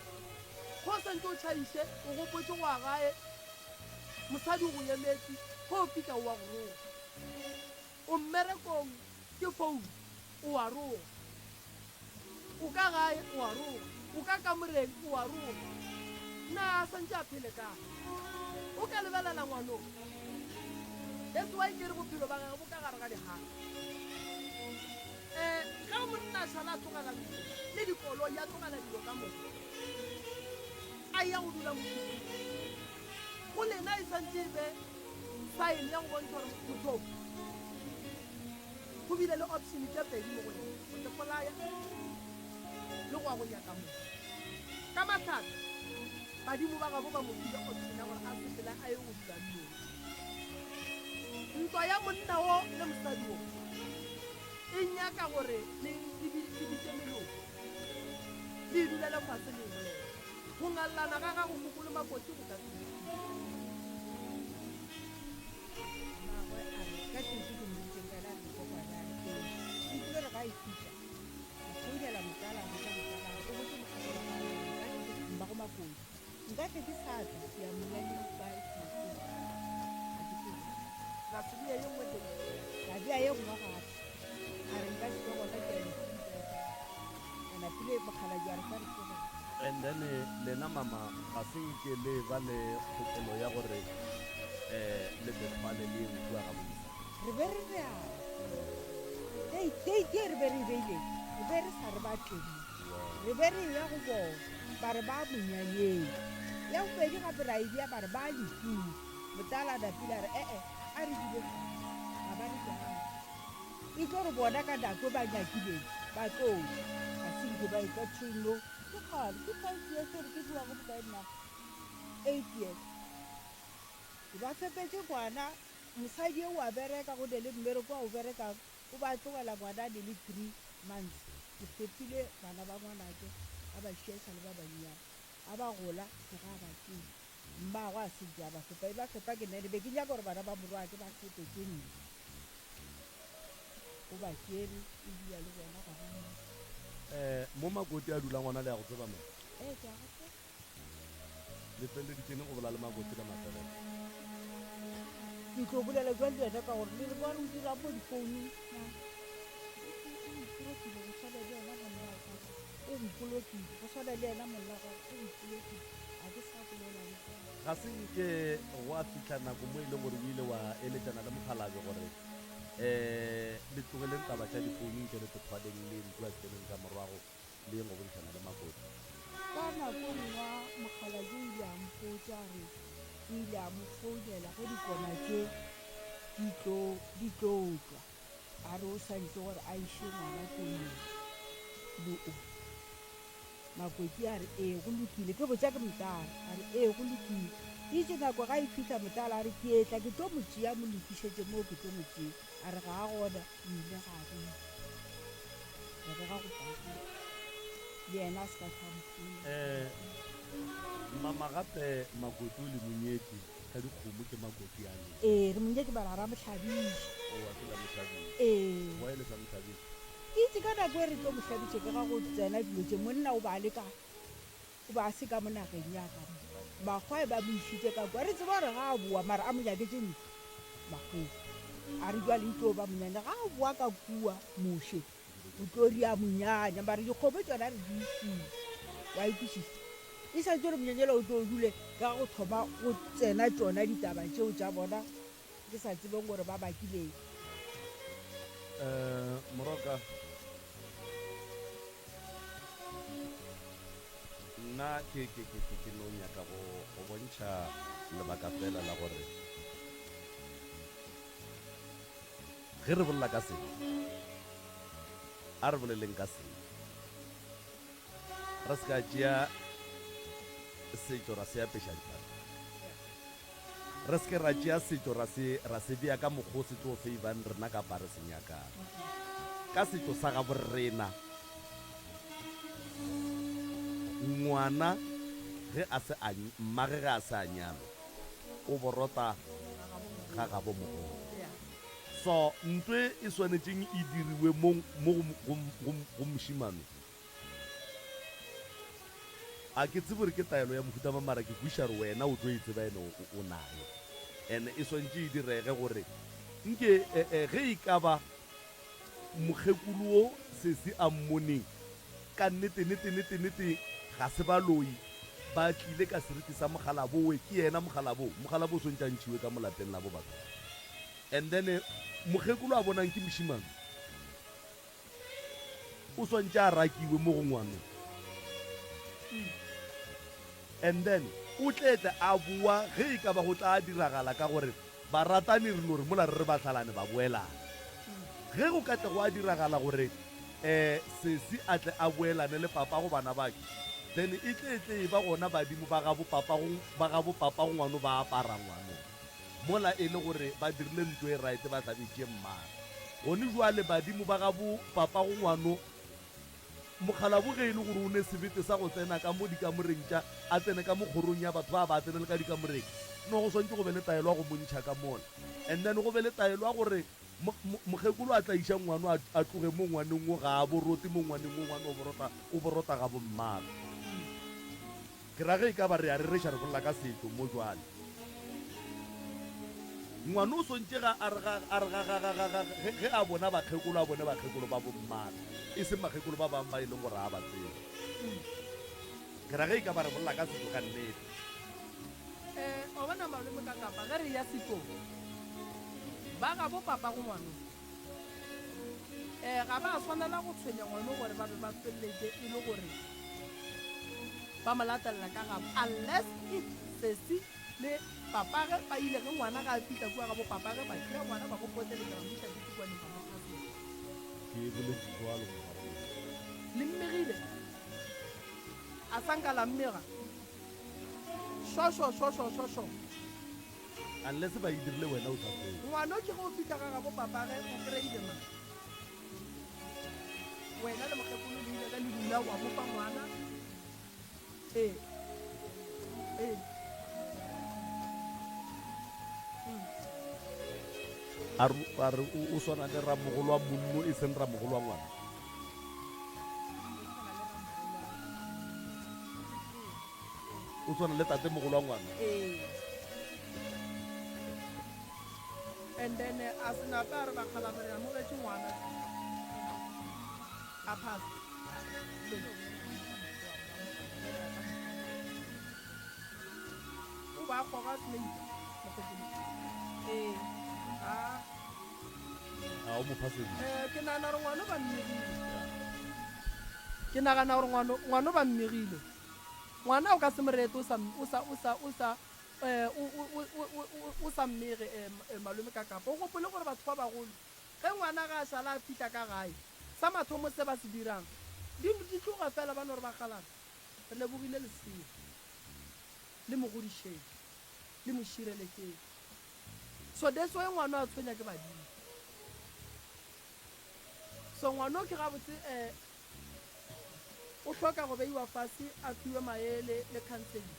Go sa ntše o tšhaiše, o gopotše go ya gae, mosadi o go emetše, ge o fihla o wa go roga. O mmerekong, ke phone, o a roga. O ka gae, o a roga. O ka kamoreng, o a roga. Na a santše a phele kae? O ka lebelela ngwanong. That's why ke re bophelo ba gage bo ka gare ga digaka. Um ge monna a šala a tlogela ntlo le dikoloi, a tlogela dilo ka moka, a eya go dula mokhukhung, go lena e santše e be sign ya go bontšha gore motho go bile le option tše pedi mo go yena, go tepolaya le go ya go nyaka motho. Ka mahlatse, badimo ba gabo ba mo file option ya gore a sepele a ye go dula nnoši. Ntwa ya monna wo le mosadi wo e nyaka gore le le bitše meloko, le e dulele fase le e bolele. Go ngallana ga gago koko le makoti go ka se le thuše. Mmagwe a re, Ka tšatši ke mmoditšeng ka yena a re Mokokwane a re, Ee. O tlile re ga e fihla, a founela motala a botša motala a re, O botše mokgekolo wa gago gore nka tle ke mmago Makoti. Nka tle ke sa tla ke ya monyanyeng kwa Tlhakong. Ga ke tlo tla. La se bea ye nngwe date. La bea ye nngwe gape. A re nka se be gona ke ya lefung ke ya kae. A napile mokgalabje a re tla re tlogela. And then lena mama ga se nke le ba le kgopolo ya gore um le tethwale le yeng kua ga bo Re be re realo. Date ye re be re e beile, re be re sa re ba tle mo. Re be re eya go bona, ba re ba monyanyeng. Ya bobedi gape ra e bea, ba re ba lehung. Motala a napile a re, E-e, a re dule fase, ga ba re jalo. E tlo re bona ka nako e ba nyakileng, ba tlo tla. Ga se nke ba etla till no. Ke kgale, ke five years gore ke bua go bokae nna? Eight years. Ke ba fepetše ngwana. Mosadi eo a bereka, go ne le mmereko a o berekang, o ba tlogela ngwana a ne le three months. Ke fepile bana ba ngwanake, a ba šia e sa le ba bannyane. A ba gola, ke ga a ba tšea. Mmagwe a se nke a ba fepa, e ba fepa ke nna, ene be ke nyaka gore bana ba morwake ba fepe ke nna. O ba tšere, o dula le bona gona moo. Eh, mo Makoti a dulang gona le a go tseba mama? Ee, ke a go tseba. Le feleleditše neng go bola le Makoti la mafelelo? Ke tlo bolela jwang le wena ka gore le re ba re o dirang mo difounung? O mpolokile go swana le yena monna wa gago. O mpolokile go swana le yena monna wa gago. O mpolokile. Ga ke sa bolela le wena. Ga se nke gwa fihla nako mo e leng gore o ile wa eletšana le mokgalabje gore um le tlogeleng taba tša difounung tše le tethwaleng le yeng kua sekolong sa morwago le yeng go boledišana le Makoti. Ka nako nngwe mokgalabje o ile a mpotša a re o ile a mo founela ge dikoma tše di tlo di tlo tšwa, a re o swanetše gore a iše ngwana komeng le o. Makoti a re ee go lokile, ke botša ke motala, a re ee go lokile. Itše nako ga e fihla motala a re ke etla ke tlo mo tšea mo lokišetše moo ke tlo mo tšea, a re ga a gona o ile ga a boa. Ra be ga go paka le yena a se ka hlwa a mpona. Eh, mama gape Makoti o le monyetše ka dikgomo ke Makoti a lena. Ee, re monyetše mara ga ra mo hlabiša. Oh, a se la mo hlabiša. Ee. Why le sa mo hlabiša? Ke itše ka nako e re tlo mo hlabiša ke ga go tsena dilo tše monna o ba a le ka o ba a se ka mo nageng ya ka mo. Makgwae ba mo išitše ka kwa re tseba gore ga a boa mara a mo nyaketše ntlo Makgweng. A re jwale e tlo ba monyanya ga a boa ka kua Moshe o tlo ria monyanya mara dikgomo tšona re di išitše wa e kwešiša. E sa tšo re monyanyela o tlo o dule ka go thoma go tsena tšona ditaba tšeo tša bona ke sa tsebeng gore ba bakileng. Eh, Moroka, nna ke, ke, ke, ke, ke no nyaka go, go bontšha lebaka fela la gore ge re bolela ka sebe, a re boleleng ka sebe. Re se ka tšea setšo ra se apeša difahlego. Re se ke ra tšea setšo ra se, ra se bea ka mokgwa o se tlo feibang rena kapa re se nyakang. Ka setšo sa gabo rena, ngwana ge a se a, mmage ge a se a nyalwa, o borota ga gabo mogolo. So, nto e e swanetšeng e diriwe mo, mo go, go, go, go mošemane, A ke tsebe gore ke taelo ya mohuta mang mara ke kwešiša gore wena o tlo e tseba ene o nayo. Ene e swantše e direge gore nke ge e ka ba mokgekolo wo sesi a mmoneng ka nnete nete nete nete ga se baloi ba tlile ka seriti sa mokgalabo we ke yena mokgalabo, mokgalabo o swantše a ntšhiwe ka mo lapeng la bo batho. And then mokgekolo a bonang ke mošemane. o swantše a rakiwe mo go ngwano. And then o tle tle a boa ge e ka ba go tla diragala ka gore baratani re no re mola re re ba hlalane ba boelana. Ge go ka tle gwa diragala gore um sesi a tle a boelane le papago bana bake, then e tle tle e ba gona badimo ba gabo papago ba gabo papago ngwano ba apara ngwano. Mola e le gore ba dirile nto e right ba hlabetše mmagwe. Gone jwale badimo ba gabo papago ngwano Mokgalabo ge e le gore o ne sebete sa go tsena ka mo dikamoreng tša, a tsene ka mo kgorong ya batho ba, ba tsene le ka dikamoreng. No, go swantše go be le taelo ya go mo ntšha ka mola. And then go be le taelo ya gore mo, mo, mokgekolo a tla iša ngwano a, a tloge mo ngwaneng wo, ga a borote mo ngwaneng wo, ngwana o borota, o borota ga bommagwe. Ke ra ge e ka ba re a rereša re bolela ka setšo mo jwale. Ngwana o swantše ga a re ga a re ga ga ga ga ga ge ge a bona bakgekolo a bone bakgekolo ba bommagwe e seng bakgekolo ba bang ba e leng gore a ba tsebe. Ke ra ge e ka ba re bolela ka setšo ka nnete. Eh, wa bona malome ka kapa ge re eya setšong ba gabo papago ngwano eh ga ba swanela go tshwenya ngwano gore ba be ba feleletše e le gore ba mo latelela ka gabo unless if sesi le papage ba ile ge ngwana ga a fihla kua gabo papage ba tšea ngwana ba mo poteletša ba mo iša ditikwaneng ba mo phasela. Ke boletše jwalo mogare. Le mmegile? A sa nka la mmega? Šošo, šošo, šošo. Unless ba e dirile wena o sa tsebe. Ngwano ke ge o fihla ga gabo papage o kry-ile mang? Wena le mokgekolo le ile ge le dula wa mo fa ngwana. Ee. Ee. Mm. A re, a re o, o swana le ramogolo wa monno e seng ramogolo wa ngwana. O swana le tatemogolo wa ngwana. Ee. And then a se nape a re bakgalabje re amogetše ngwana a phasa. O ba goga snake mokgekolo. Ee. A. A o mo phaseditše. Eh, ke nagana gore ngwano ba mmegile. Ke nagana gore ngwano ngwano ba mmegile. Ngwana o ka se mo rete o sa o sa o sa o sa eh, o, o, o, o, o, o sa mmege eh, eh, malome ka kapa. O gopole gore batho ba bagolo ge ngwana ga a šala a fihla ka gae, sa mathomo se ba se dirang, di, di tloga fela ba no re bakgalabje, re lebogile lesea, le mo godišeng, le mo šireletšeng. So that's why ngwano a tshwenya ke badimo. So ngwano ke gabotse eh, O hloka go beiwa fase a fiwe maele le counseling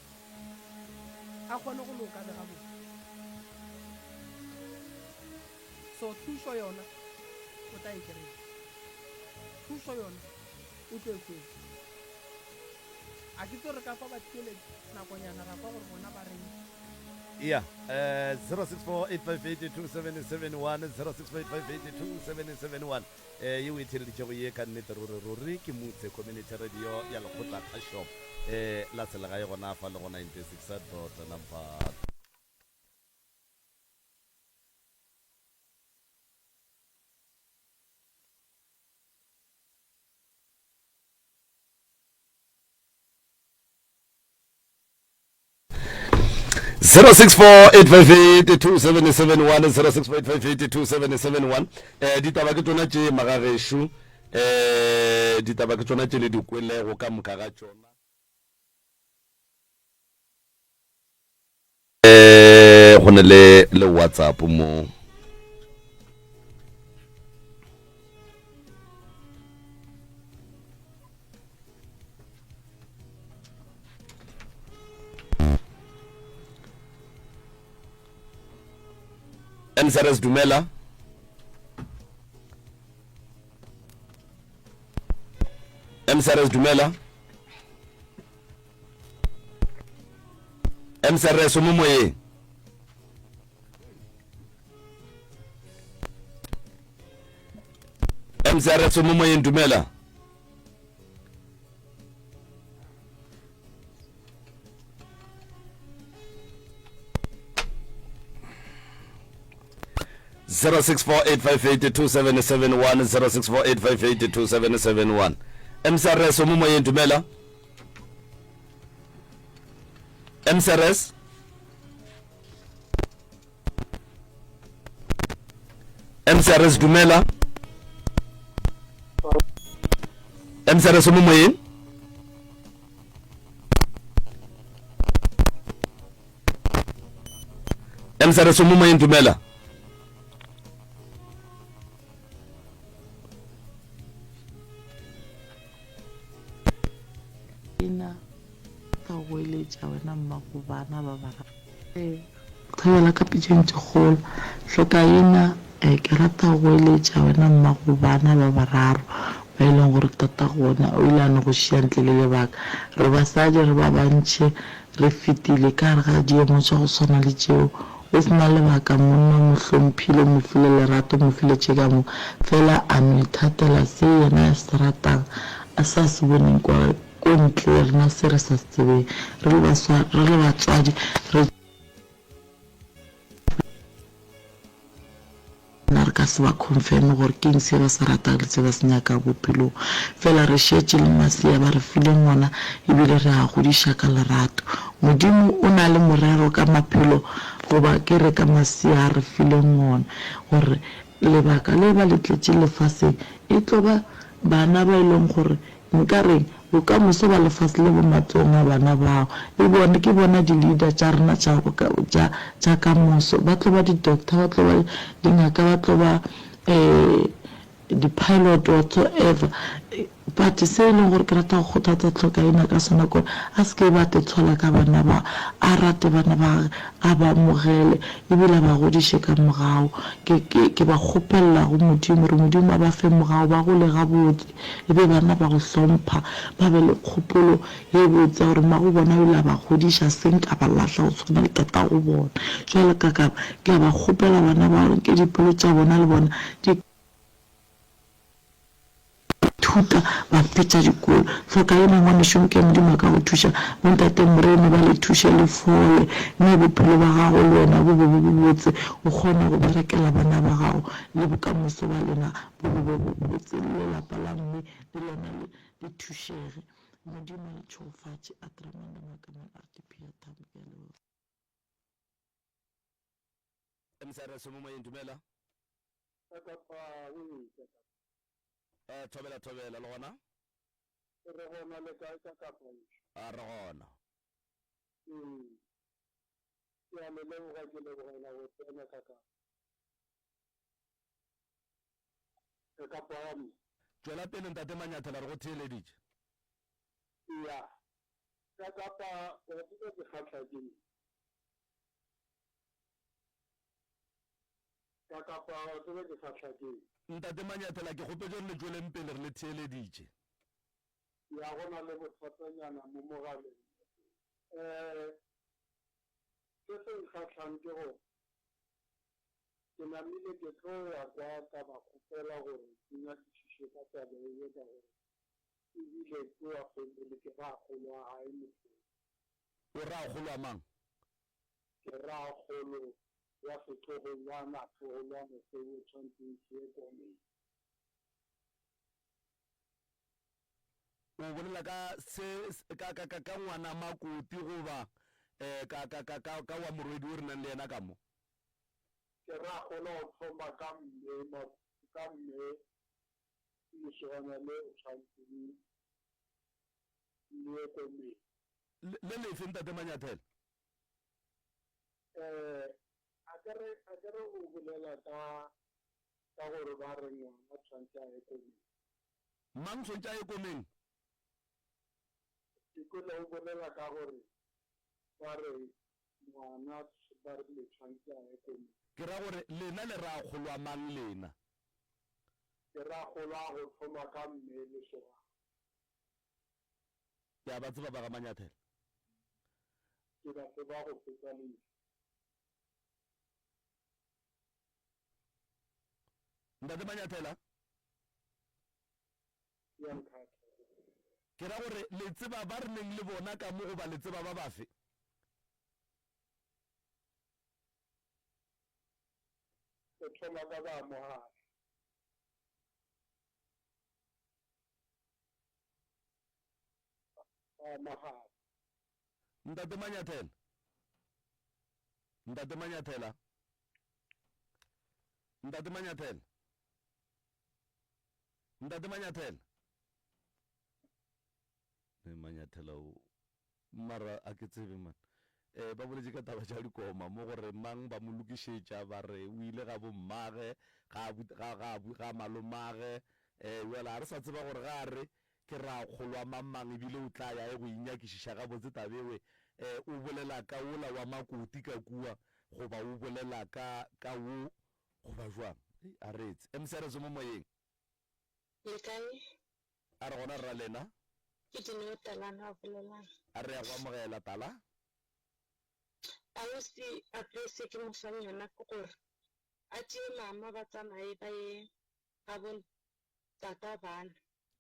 a kgone go loka be gabotse. So thušo yona o tla e kry-a. Thušo yona o tlo e hwetša. A ke tso re ka fa batheeletši nakonyana ra kwa gore bona ba reng. Ea, eh, 0648582771, 0648582771. Ye o e theeleditšego ye ka nnete ruri ruri ke Mutse Community Radio ya Lekgotla Kgašo la Selegae gona fa le go 96 dot number 0648582771 0648582771 eh ditaba ke tšona tše magagešo eh ditaba ke tšona tše le di kwelego ka moka ga tšona eh go ne le le WhatsApp mo MCRS dumela. MCRS dumela. MCRS o mo moyeng. MCRS o mo moyeng dumela. 0648582771 0648582771 MCRS o mo moyeng dumela MCRS MCRS dumela MCRS o mo moyeng MCRS o mo moyeng dumela Ina ka goeletša wena mmago bana ba bararo. Thobela ka pitšeng tše kgolo. Hlokaina, Ke rata go goeletša wena mmago bana ba bararo ba e leng gore tatago bona o ile a no go šia ntle le lebaka. Re basadi re ba bantši re fetile ka gare ga diemo tša go swana le tšeo. O se na lebaka monna o mo hlomphile, o mo file lerato, o mo file tše ka moka, fela a no ithatela se yena a se ratang, a sa se boneng kwa ko ntle rena se re sa se tsebeng. Re le baswa, re le batswadi re. Na re ka se ba confirme gore ke eng se ba se ratago le se ba se nyakago bophelong. Fela re šetše le masea ba re fileng ona ebile re a godiša ka lerato. Modimo o na le morero ka maphelo goba ke re ka masea a re fileng ona gore lebaka le ba le tletše lefaseng e tlo ba bana ba e leng gore Nka reng? Bokamoso ba lefase le bo matsogong a bana bao. E bone, ke bona di-leader tša rena tša, tša, tša ka moso. Ba tlo ba di-doctor, ba tlo ba dingaka, ba tlo ba um di-pilot, whatsoever. But se e leng gore ke rata go kgothatsa Tlhokaina ka sona ke gore a se ke ba tetshola ka bana ba, a rate bana ba gage, a ba amogele ebile a ba godiše ka mogau. Ke, ke, ke ba kgopelela go Modimo gore Modimo a ba fe mogau, ba gole gabotse. E be bana ba go hlompha, ba be le kgopolo ye botse ya gore mmago bona o ile a ba godiša, seng ka ba lahla go tshwana le tatago bona. Jwale ka ka ke a ba kgopela bana bao, nke dipelo tša bona le bona di ithuta ba fetša dikolo. Hloka yena ngwanešu, nke Modimo a ka go thuša. Bontate Moremi ba le thuše le fole, mme bophelo ba gago le wena bo be bo bobotse, o kgone go berekela bana ba gago le bokamoso ba lena. Bo be bo bobotse le lapa la mme le lona le le thušege. Modimo a le tšhegofatše. Atramanda Makamane RDP ya Thabo ke a leboga. MCRS mo moyeng dumela. Eh, thobela thobela le gona? Re gona le kae ka kapa ešo? A re gona. Ee. Ke a le leboga ke lebogela go tsena ka kapa. Re ka pagama. Tšwela pele Ntate Manyathela re go theeleditše. Ya. Ka kapa wa tseba ke kgahla ke eng? Ka kapa wa tseba ke kgahla ke eng? Ntate Manyathela ke kgopetše gore le tšweleng pele re le theeleditše. Ya go na le bothatanyana mo mogaleng. Eh se se nkgahlang ke gore Ke namile ke tlo ya kwa ka ba kgopela gore ke nyakišiše ka taba ye ka gore ebile ke wa family, ke rakgolo wa gae motho yo. O rakgolo wa mang? Ke rakgolo wa setlogolwana tlogolwane seo tshwantseng se ye komeng. O bolela ka se ka ka ka ka ngwana makoti goba eh ka ka ka ka ka wa morwedi o re nang le yena ka mo? Ke ra gola o thoma ka mme ka mme lesogana le o tshwantseng le ye komeng. Le lefe Ntate Manyathela? Eh, akere akere o bolela ka ka gore ba re ngwana tshwantse a ye komeng. Mang tshwantse a ye komeng? Ke kwele o bolela ka gore ba re Ngwana ba rile tshwantse a ye komeng. Ke ra gore lena le rakgolwa mang lena? Ke rakgolwa go thoma ka mme lesogana. Ke a ba tseba ba ga Manyathela. Ke ba tseba go feta leihlo. Ntate Manyathela? Ya nkgatha. Ke ra gore le tseba ba re neng le bona ka mo goba le tseba ba bafe? thoma ka ba mogala. Ba mogala. Ntate Manyathela. Ntate Manyathela. Ntate Manyathela. Ntate Manyathela. Ne Manyathela o mara a ke tsebe man. Eh ba boletše ka taba tša dikoma mo gore mang ba mo lokišetša ba re o ile ga bo mmage ga ga ga ga malomage eh jwale a re sa tseba gore ga a re Ke rakgolo wa mang-mang ebile o tla ya ye go inyakišiša gabotse taba ewe. E, o bolela ka wola wa makoti ka kua, goba o bolela ka, ka wo, goba jwang? Ei, a reetse. MC a re tswe mo moyeng. Le kae? A re gona rra lena. Ke Dineo Talana a bolelang. A re ya go amogela, Tala. Ausi advice e ke mo fang yona ke gore a tšee mama ba tsamaye ba ye gabo tata bana.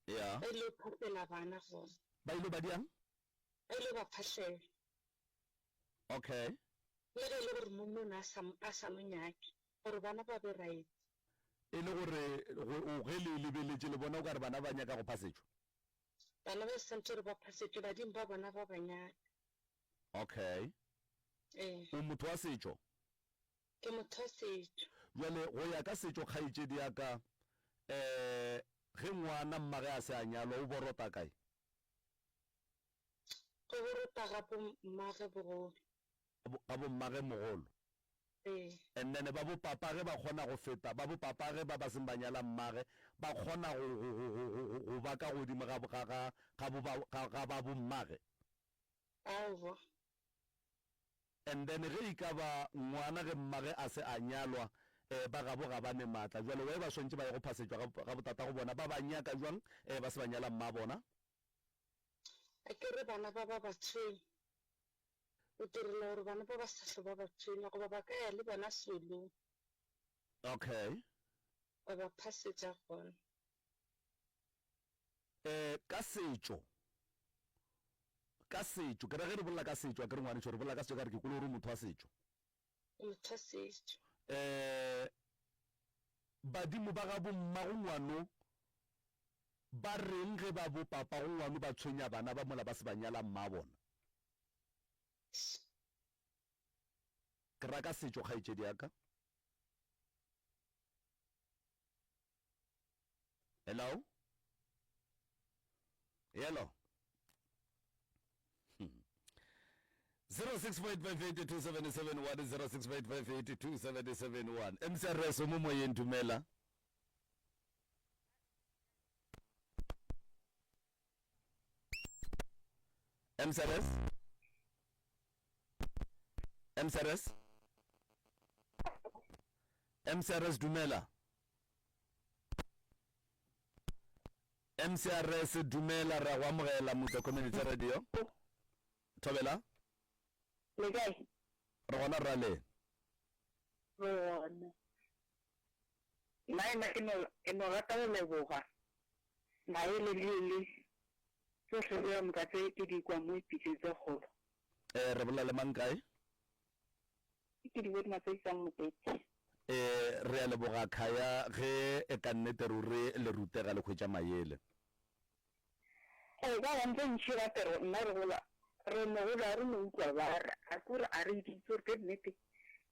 Ya. Ba ile phahlela bana gona. Ba ile ba diang? Ba ile ba phahlela. Okay. Le ge e le gore monna o ne a sa, a sa mo nyake, gore bana ba be right. E le gore go, ge le lebeletše le bona o ka re bana ba nyaka go phasetšwa? Bana ba santse gore ba phasetšwe, badimo ba bona ba ba nyaka. Okay. Ee. O motho wa setšo? Ke motho wa setšo. Bjale, go ya ka setšo, kgaetšedi ya ka, um ge ngwana mmage a se a nyalwa, o borota kae? O borota ga bo mmage bogolo. Ga bo mmage mogolo? Ee. And then ba bo papage ba kgona go feta, ba bo papage ba ba seng ba nyala mmage, ba kgona go, go, go, go, go, go ba ka godimo ga, ga, ga, ga bo ba, ga, ga ba bo mmage? Aowa. And then ge e ka ba ngwana ge mmage a se a nyalwa eh ba gabo ga ba ne maatla jwale why ba swantše ba ye go phasetšwa ga ga botatago bona ba ba nyaka jwang eh ba se ba nyala mmabona? Akere bana ba ba ba tshwenya. O direla gore bana ba ba sa hlwe ba ba tshwenya goba ba ka ya le bona seolong. Okay. Ba ba phasetša gona. Eh, ka setšo, ka setšo, ke ra ge re bolela ka setšo, akere ngwanešo, re bolela ka setšo ka re ke kwele o re o motho wa setšo. Ke motho wa setšo. Eh, badimo ba ga bommago ngwano ba reng ge ba bo papago ngwano ba tshwenya bana ba mola ba se ba nyala mmabona? Ke ra ka setšo, kgaetšedi ya ka. Hello? Hello? Hmm. 0658582771 0658582771 MCRS o mo moyeng dumela MCRS MCRS MCRS dumela MCRS dumela re a go amogela Mutla Community Radio. Thobela. Le kae? Re gona rra le. Re gona. Nna ena ke no ke no rata go leboga maele le le tsohle tse moka tse ke di kwa mo dipitseng tse kgolo. Eh re bolela le mang kae? Ke di bone matsatsi a mokete. Ee, re a leboga Khaya ge e ka nnete ruri le rutega le hwetša mayele. Ee, ka gobane tse ntši gape re nna re gola re no gola re no utlwa ba re a ke gore a re di itse gore ke nnete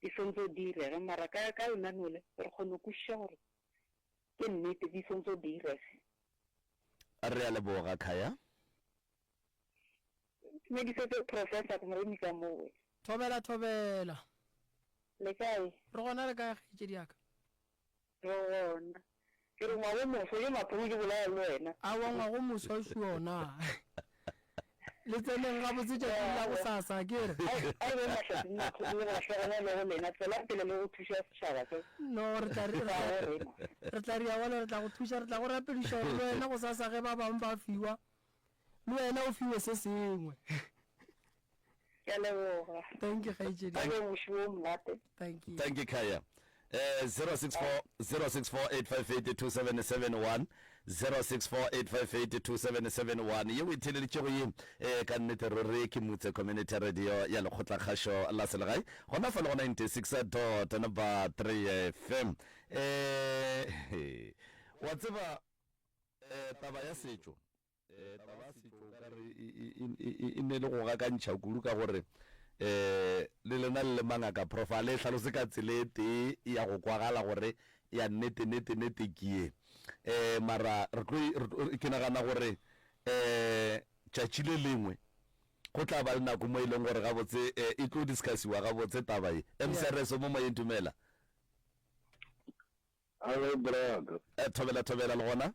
di swantse di direge mara ka ka lenaneo le re kgona go kwešiša gore ke nnete di swantse di direge. Re a leboga Khaya. Ntumedisetse Professor ke mo remisa mowe. Thobela thobela. Le kae? Re gona le kae kgaetšedi ya ka? Re gona. Ke re ngwago moswa yo mathomo ke bolela le wena. Aowa ngwago moswa o šiona. Le tseneng gabotse tšatšing la gosasa ke re. A e be mahlatse le mahloko le mahlogonolo go lena. Tswelang pele le go thuša setšhaba se. No re tla re re tla ria wale re tla go thuša re tla go rapediša gore le wena gosasa ge ba bangwe ba fiwa Le wena o fiwe se sengwe. Ke a leboga. Thank you kgaetšedi. A be mošomo o monate. Thank you. Thank you Khaya. Eh 064 0648582771. 0648582771 ye o e theeleditšego ye eh, ka nnete ruri ke Mutse Community Radio ya Lekgotlakgašo la Selegae gona fa le go 96 dot number 3 FM. Eh, wa tseba eh, taba ya setšo Eh, taba ya setšo o ka re e, e, e, e, e ne le go gakantšha kudu ka gore eh le lena le le mangaka prof a le e hlalose ka tsela e tee ya go kwagala gore ya nnete nete nete ke ye eh mara re tlo e- re tlo- ke nagana gore eh tšatši le lengwe go tla ba le nako mo e leng gore gabotse eh, e tlo discussiwa gabotse taba ye mcrs o mo moyeng dumela Hello brother. Eh, thobela thobela le gona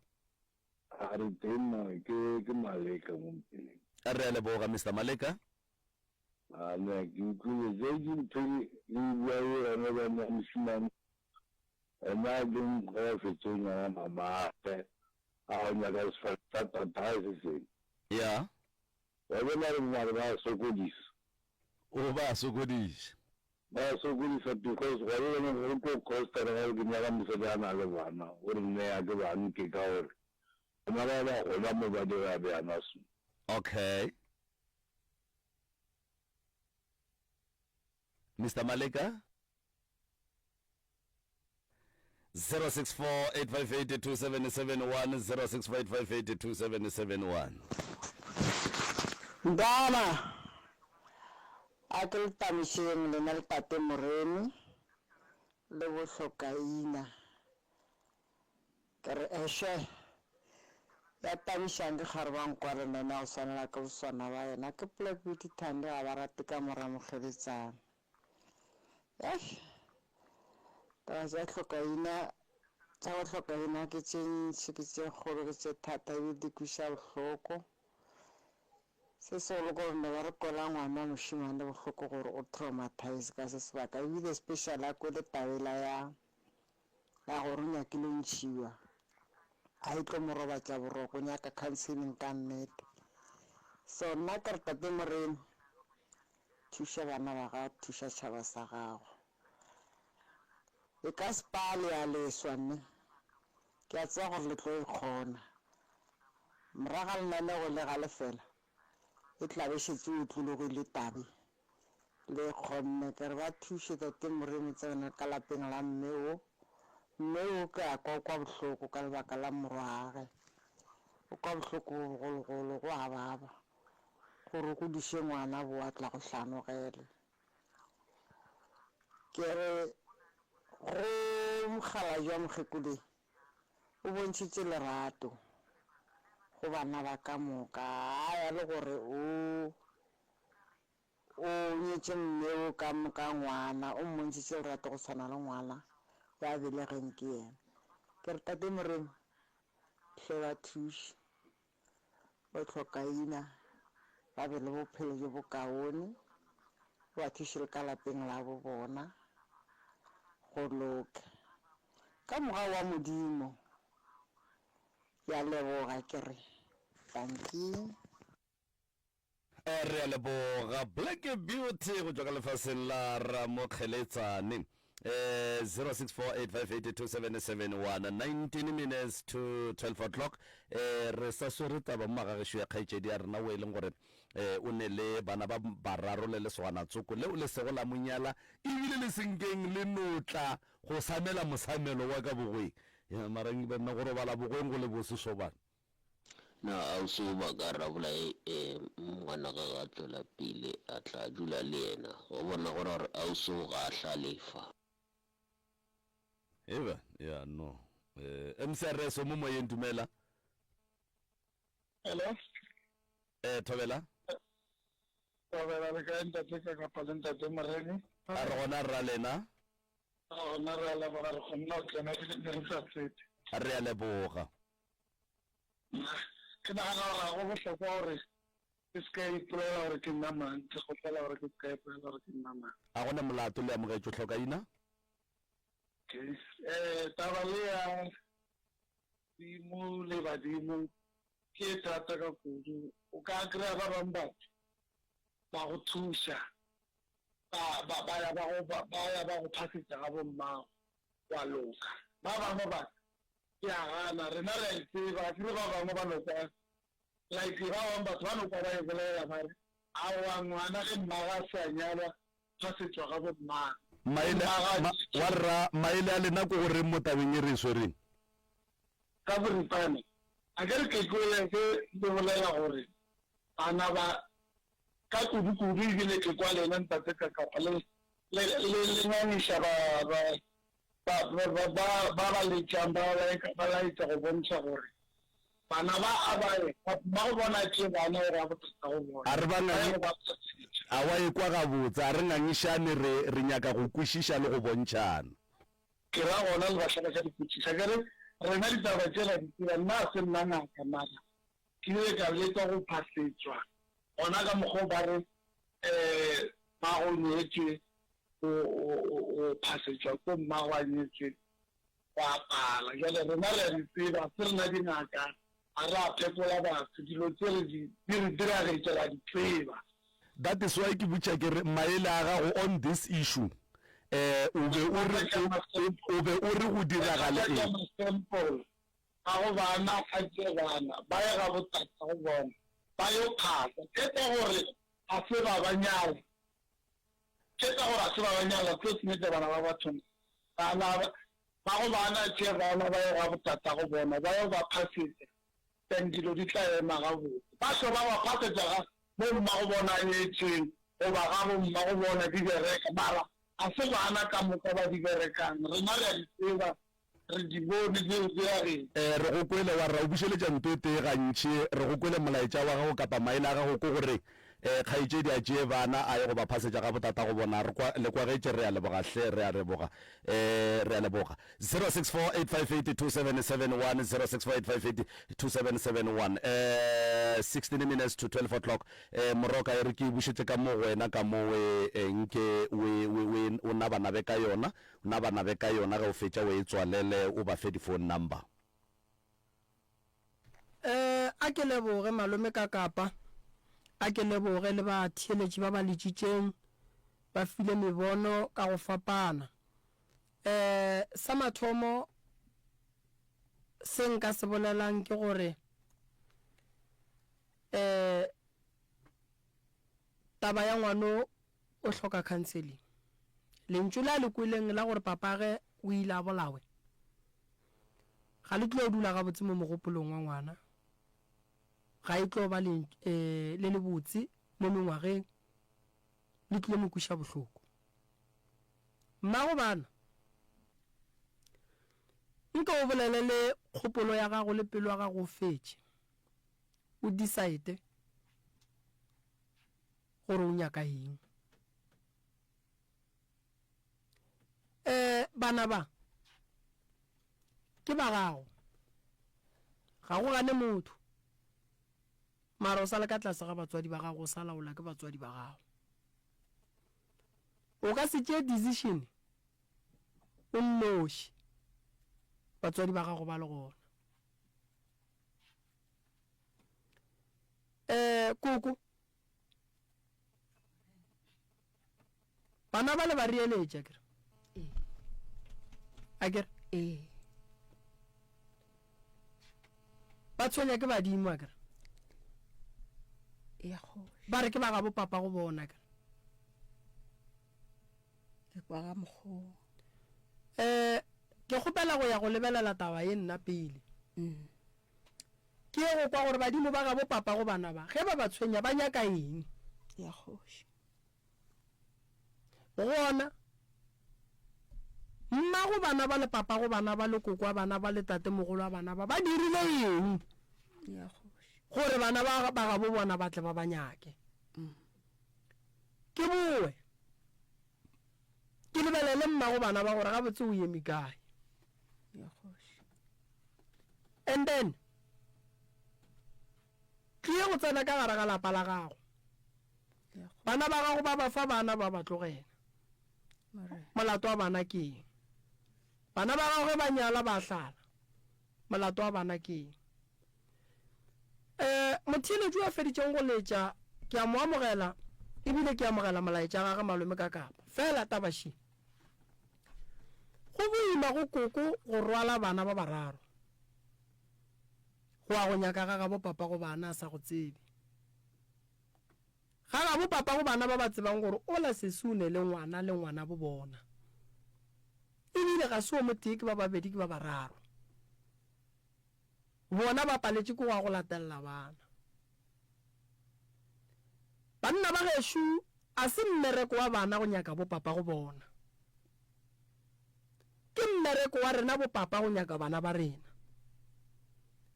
A re teng mo, ke, ke Maleka mo Mpeleng. Re a leboga, Mister Maleka. A ne ke utlwile tse ke ntho le bua le yone ba nna mosimane ena a leng go a fetso nyana mamagwe a go nyaka sefane sa tatae se sengwe. Ya. Wa bona re mare ba sokodisa. O ba sokodisa. Ba sokodisa because gwa bona go tlo costa re ga ke nyaka mosadi a na le bana o re nea ke ba nke ka gore bana ba ba gola mo ba dira bjana so. Okay. Mister Maleka? 0648582771 0648582771. Bana, a ke le tamišeng lena le tate Moremi le bohlokaina. Ke re ešwe, ya tamišang ke kgareba nkwale le yena go swanela ke boswana ba yena. Ke Black Beauty Thandi ga ba rate ka mora mokgeletsana. Eish, taba tša hlokaina, tša go hlokaina ke tše ntši, ke tše kgolo, ke tše thata ebile di kweša bohloko. Se segolo ke gore ne ba re kwela ngwana wa mošemane bohloko gore o traumatized ka se sebaka ebile especially a kwele taba ela ya ya gore o nyakile o ntšhiwa, a e tlo mo robatša boroko, o nyaka counseling ka nnete. So nna ke re Tate Moremi, Thuša bana ba gago, thuša tšhaba sa gago. E ka se pale ya leswa mme ke a tseba gore le tlo e kgona. Morago ga lenanego le ga le fela, e tla be e šetše e otlologile tabe. Le e kgonne. Ke re ba thuše Tate Moremi tsena ka lapeng la mme wo. Mme wo ke a kwa o kwa bohloko ka lebaka la morwa'gwe. O kwa bohloko bo bogologolo, go a baba. Gore o godiše ngwana bo a tla go hlanogele. Ke re go mokgalabje wa mokgekolo o bontšhitše lerato go bana ba ka moka, a ya le gore o o nyetše mme o ka moka ngwana, o mmontšhitše lerato go swana le ngwana ya belegweng ke yena. Ke re Tate Moremi hle ba thuše. Bo hlokaina ba be le bophelo bjo bokaone, o ba thuše le ka lapeng la bo bona go loke. Ka mogau wa Modimo, ke a leboga ke re dankie. Re a leboga Black Beauty go tšwa ka lefaseng la Ramokgeletsane. Eh, 0648582771 19 minutes to 12 o'clock. Eh, re sa swere taba mo magagešo ya kgaetšedi ya rena o e leng gore eh, o ne le bana ba bararo le lesogana tsoko leo le sego la monyala ebile le senkeng le notla go samela mosamelo wa ka bogweng. Ya, mara banna go robala bogweng go le bose sobana. Na ausi o ba ka rabola e ngwana ga ga tswela pele a tla dula le yena wa bona gore gore ausi o ga a hlalefa. Eba ya no eh MCRS o mo moyeng dumela. Hello. Eh thobela. Thobela le kae ntate ka kapa le ntate Moremi? A re gona rra lena. A gona re a leboga re kgonne go tsena ebile ne re sa tsebe. Re a leboga. Ke nagana gore ga go bohlokwa gore ke se ka ipolela gore ke nna mang, ke kgopela gore ke se ka ipolela gore ke nna mang. A go na molato le amogetšwe hlokaina? Okay. Eh, taba le ya dimo le badimo ke e thata ka kudu. O ka kry-a ba bangwe batho ba go thuša, ba, ba, ba ya ba go, ba ya ba go phasetša ga bommago, wa loka. Ba bangwe batho. Ke a gana, rena re a e tseba, akere ba bangwe ba no kwa, like ba bangwe batho ba no kwa ba e bolela ba re, aowa ngwana ge mmagwe a se a nyalwa, ga se tšwa ga bo mmagwe. Maele, Mmagwe a ma, wa rra, maele a lena ke go reng mo tabeng e re e swereng? Ka boripana, akere ke kwele ge le bolela gore bana ba, ka kudu-kudu ebile ke kwa lena Ntate Kakapa le, le, le, le ngangiša ba, ba, Ba, ba, ba, ba, ba ba letšang ba laetša, ba laetša go bontšha gore bana ba a ba ye, ba go bona tše bana gore a botatago bona, A re ba ba ye ngangi, go ba phatsetša. a wa ekwa gabotse, a re ngangišane, re, re nyaka go kwešiša le go bontšhana. Ke ra gona le ba hlaloša dipotšišo. Akere rena ditaba tše ra di tseba, nna ga se nna ngaka mara ke ile ka leka go phasetšwa gona ka mokgwa o ba re um mmago o nyetšwe o, o, o, o phasetšwa ko mmago a nyetšwe go a pala. Jwale rena re a di tseba, se rena dingaka, ga re a phekola batho, dilo tše re di, di re diragetše ra di tseba. That is why ke botša ke re maele a gago on this issue eh o be o re o, o be o re go diragale Ka eng? ma-sample a go bana a tše bana ba ye ga botatago bona ba yo phasa. Ke ka gore ga se ba ba nyala. Ke ka gore ga se ba ba nyala tlo senyetša bana ba batho bana ba go bana tše bana ba ye ga botatago bona ba yo ba phasetša then dilo di tla ema gabotse. Ba hlwe ba ba phasetša ga bo mmago bona a nyetšeng goba ga bo mmago bona di bereka mara ga se bana ka moka ba di berekang rena re a di tseba Re di bone di re diragetše. Ee, re go kwele, wa re ra o bušeletša nto e tee gantši. Re go kwele molaetša wa gago kapa maele a gago ke gore, Ee, kgaetšedi a tšee bana a ye go ba phasetša ga botatago bona. Re kwa, le kwagetše, re a leboga hle, re a leboga. Ee, re a leboga. 0648582771, 0648582771. Ee, 16 minutes to 12 o'clock. Ee, Moroka, e re ke e bušetše ka mo go wena ka mo we, e, nke we, we, we, o nabanabe ka yona. Na ba nabe ka yona ge o fetša o e tswalele o ba fe di phone number. Eh, a ke leboge malome ka kapa, a ke leboge le batheeletši ba ba letšitšeng, ba file mebono ka go fapana. Eh, sa mathomo se nka se bolelang ke gore eh taba ya ngwano o hloka counseling. Lentšu le a le kweleng la gore papage o ile a bolawe ga le tlo dula gabotse mo mogopolong wa ngwana, ga e tlo ba le, eh, le lebotse mo mengwageng, le tlilo mo kweša bohloko. Mmago bana, nke o bolele le kgopolo ya gago le pelo ya gago o fetše, o decide. gore o nyaka eng. Um bana ba ke ba gago, ga go gane motho, mara o sa le ka tlase ga batswadi ba gago, o sa laola ke batswadi ba gago. O ka se tšee decision o nnoši batswadi ba gago ba le gona. Um koko Bana ba le ba reeletša kere. Ee. A kere? Ee. Ba tshwenya ke badimo a kere. Ya kgoši. Ba re ke ba gabo papa go bona kere. Ke kwa ga mokgwa. Eh, ke kgopela go ya go lebelela taba ye nna pele. Mm. Ke ye go kwa gore badimo ba gabo papa go bana ba, ge ba ba tshwenya, ba nyaka eng. Ya kgoši. Gona, mmago bana ba le papago bana ba le koko wa bana ba le tatemogolo wa bana ba, ba dirile eng Ya kgoši. gore bana ba ba gabo bona ba tle ba ba nyake? Ke bowe ke lebelele mmago bana ba gore gabotse o eme kae. Ya kgoši. And then tlie go tsena ka gare ga lapa la gago. Bana ba gago ba ba fa bana ba ba tlogela. Molato wa bana ke eng? Bana ba gago ge ba nyala ba hlala. Molato wa bana ke eng? Eh, motheeletši wa feditšeng go letša ke a mo amogela ebile ke amogela molaetša gage malome ka kapa. Fela taba še. Go boima go koko go rwala bana ba bararo. Go a go nyaka ga gabo papa go bana a sa go tsebe. Ga gabo papa go bana ba ba tsebang gore ola sesi o ne le ngwana le ngwana bo bona. Ebile ga se o motee ke ba babedi ke ba bararo. Bona ba paletše ke go ya go latelela bana. Banna ba gešo a se mmereko wa bana go nyaka bo papa go bona. Ke mmereko wa rena bo papa go nyaka bana ba rena.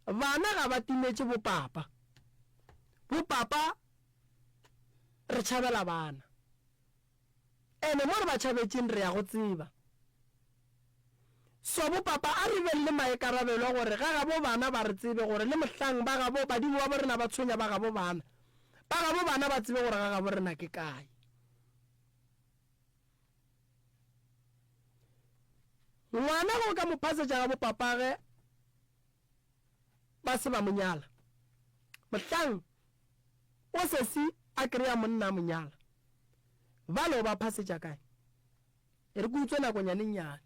Bana ga ba timetše bo papa. Bo papa re tšhabela bana. Ene mo re ba tšhabetšeng re ya go tseba. So bo papa a re beng le maekarabelo a gore ga gabo bana ba re tsebe gore le mohlang ba gabo badimo ba bo rena ba tshwenya ba gabo bana, ba gabo bana ba tsebe gore ga gabo rena ke kae. Ngwana ge o ka mo phasetša ga bo papage ba se ba mo nyala, mohlang o sesi a kry-a monna a mo nyala, bale o ba phasetša kae? E re ke utswe nakonyane nnyane.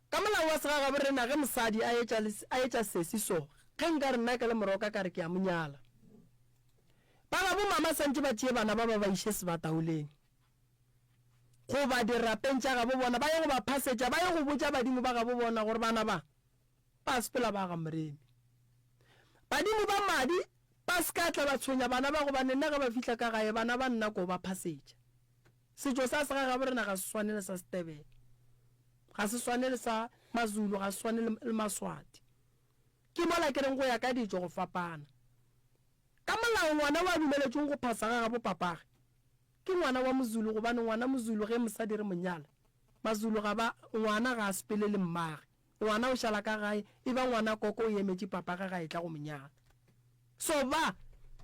Ka molao wa segagabo rena ge mosadi a etša, a etša sesi so, ge nka re nna ke le moroka ka re ke a mo nyala. Ba gabo mama santše ba tšee bana ba ba ba iše sebataoleng goba dirapeng tša gabo bona ba ye go ba phasetša, ba ye go botša badimo ba gabo bona gore bana ba ba sepela ba ga Moremi. Badimo ba madi ba se ka tla ba tshwenya bana ba gobane nna ge ba fihla ka gae bana ba nna ko ba phasetša. Setšo sa segagabo rena ga se swane le sa Setebele, ga se swane le sa Mazulu, ga se swane le Maswati. Ke mola ke reng go ya ka ditšo go fapana. Ka molao ngwana o a dumeletšweng go phasa ga gabo papage ke ngwana wa Mozulu gobane ngwana Mozulu ge mosadi re mo nyala, Mazulu ga ba, ngwana ga a sepele le mmage. Ngwana o šala ka gae, e ba ngwana koko o emetše papage ga etla go mo nyala. So ba,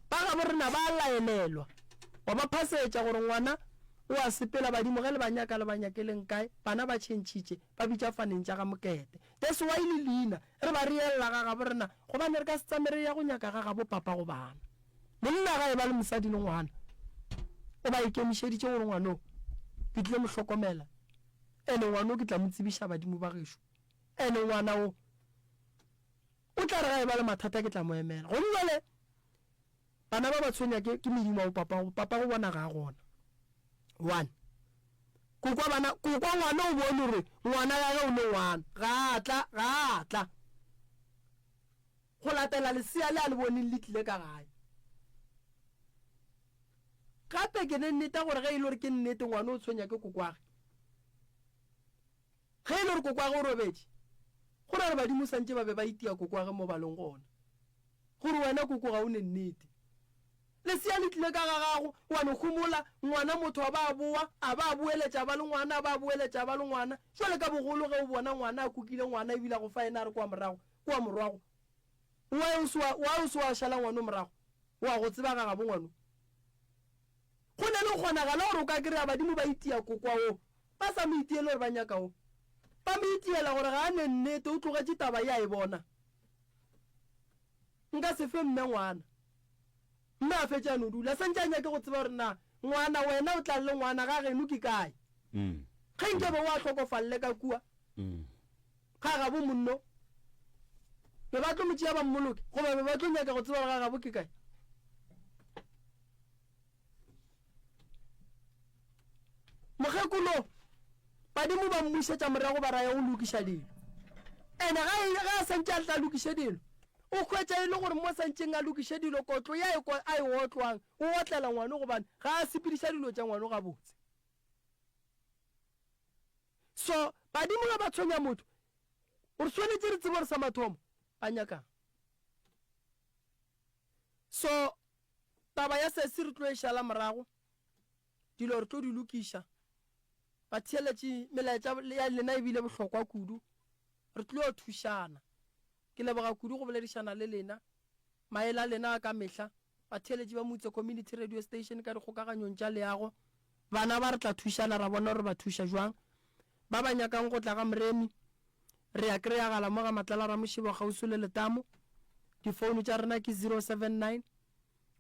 ba gabo rena ba a laelelwa, wa ba phasetša gore ngwana o a sepela, badimo ge le ba nyaka le ba nyakeleng kae, bana ba tšhentšhitše, ba bitša faneng tša ga Mokete. That's why le leina re ba reella ga gabo rena, gobane re ka se tsame re ya go nyaka ga gabo papa go bana. Monna ga e ba le mosadi le ngwana, o ba ikemišeditše gore ngwano ke tlile mo hlokomela, ene ngwano ke tla mo tsebiša badimo ba gešo, ene ngwana o O tla re ga e ba le mathata ke tla mo emela. Gomme bjale bana ba ba tshwenya ke, ke medimo ya bopapago, papago bona ga a gona. One. Kokwa bana, kokwa ngwana o bone gore ngwana ya ge o ne ngwana. Ga a tla, ga a tla. Go latela lesea le a le boneng le tlile ka gae. Gape ke ne nneta gore ge e le gore ke nnete ngwana o tshwenya ke kokwage. Ge e le gore kokoage o robetše, go ra gore badimo santše ba be ba itia kokoage mo ba leng gona, gore wena koko ga o ne nnete. Lesea le tlile ka ga gago, wa no homola, ngwana motho a ba a boa, a ba a boeletša a ba le ngwana, a ba a boeletša a ba le ngwana. Jwale ka bogolo ge o bona ngwana a kukile ngwana ebile a go fa yena a re kwa morago, kwa morwago, why o se wa, why o se wa šala ngwano morago? O a go tseba ga gabo ngwano. Go ne le kgonagalo gore o ka kry-a badimo ba itia kokwa wo. Ba sa mo itiele gore ba nyaka wo. Ba mo itiela gore ga a ne nnete, o tlogetše taba ye a e bona. Nka se fe mme ngwana. Mme a fetše a no dula. Santše a nyake go tseba gore na ngwana wena o tla le ngwana ga geno ke kae. Ge nke be o a hlokofalele ka kua ga gabo monno, be ba tlo mo tšea ba mmoloke goba be ba tlo nyaka go tseba gore ga gabo ke kae? Mokgekolo, badimo ba mmušetša morago ba raya go lokiša dilo. Ene ga e, ga a santše a tla lokiše dilo, o hwetša e le gore mo santšeng a lokiše dilo, kotlo ya e, a e otlwang, o otlela ngwano gobane ga a sepediša dilo tša ngwano gabotse. So, badimo ge ba tshwenya motho, re swanetše re tsebe gore sa mathomo ba nyakang. So, Taba ya sesi re tlo e šala morago, dilo re tlo di lokiša. Batheeletši, melaetša ya lena e bile bohlokwa kudu. Re tlo thušana. Ke leboga kudu go boledišana le lena. Maele a lena a ka mehla. Batheeletši ba Moutse Community Radio Station ka dikgokaganyong tša leago. Bana ba re tla thušana ra bona gore re ba thuša jwang. Ba ba nyakang go tla ga Moremi, re a kreyagala mo ga Matlala Ramošebo kgauswi le Letamo. Difounu tša rena ke 079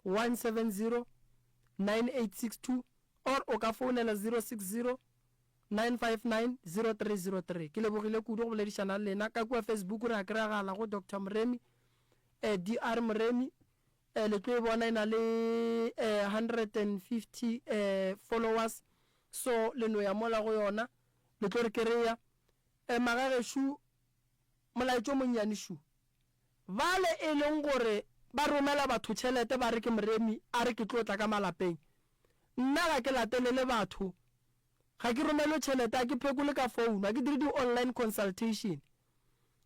170 9862 or o ka founela 060 959 0303. Ke lebogile kudu go boledišana le lena. Ka kua Facebook re a kreyagala go Doctor Moremi. eh, DR Moremi. Eh, le tlo e bona e na le eh, 150 eh, followers. So le no ya mola go yona, le tlo re kereya. Eh, magagešo, molaetšo o monnyane šu. Bale e leng gore ba romela batho tšhelete ba re ke Moremi a re ke tlo tla ka malapeng. Nna ga ke latelele batho, ga ke romelwe tšhelete, ga ke phekole ka phone, ga ke dire di online consultation.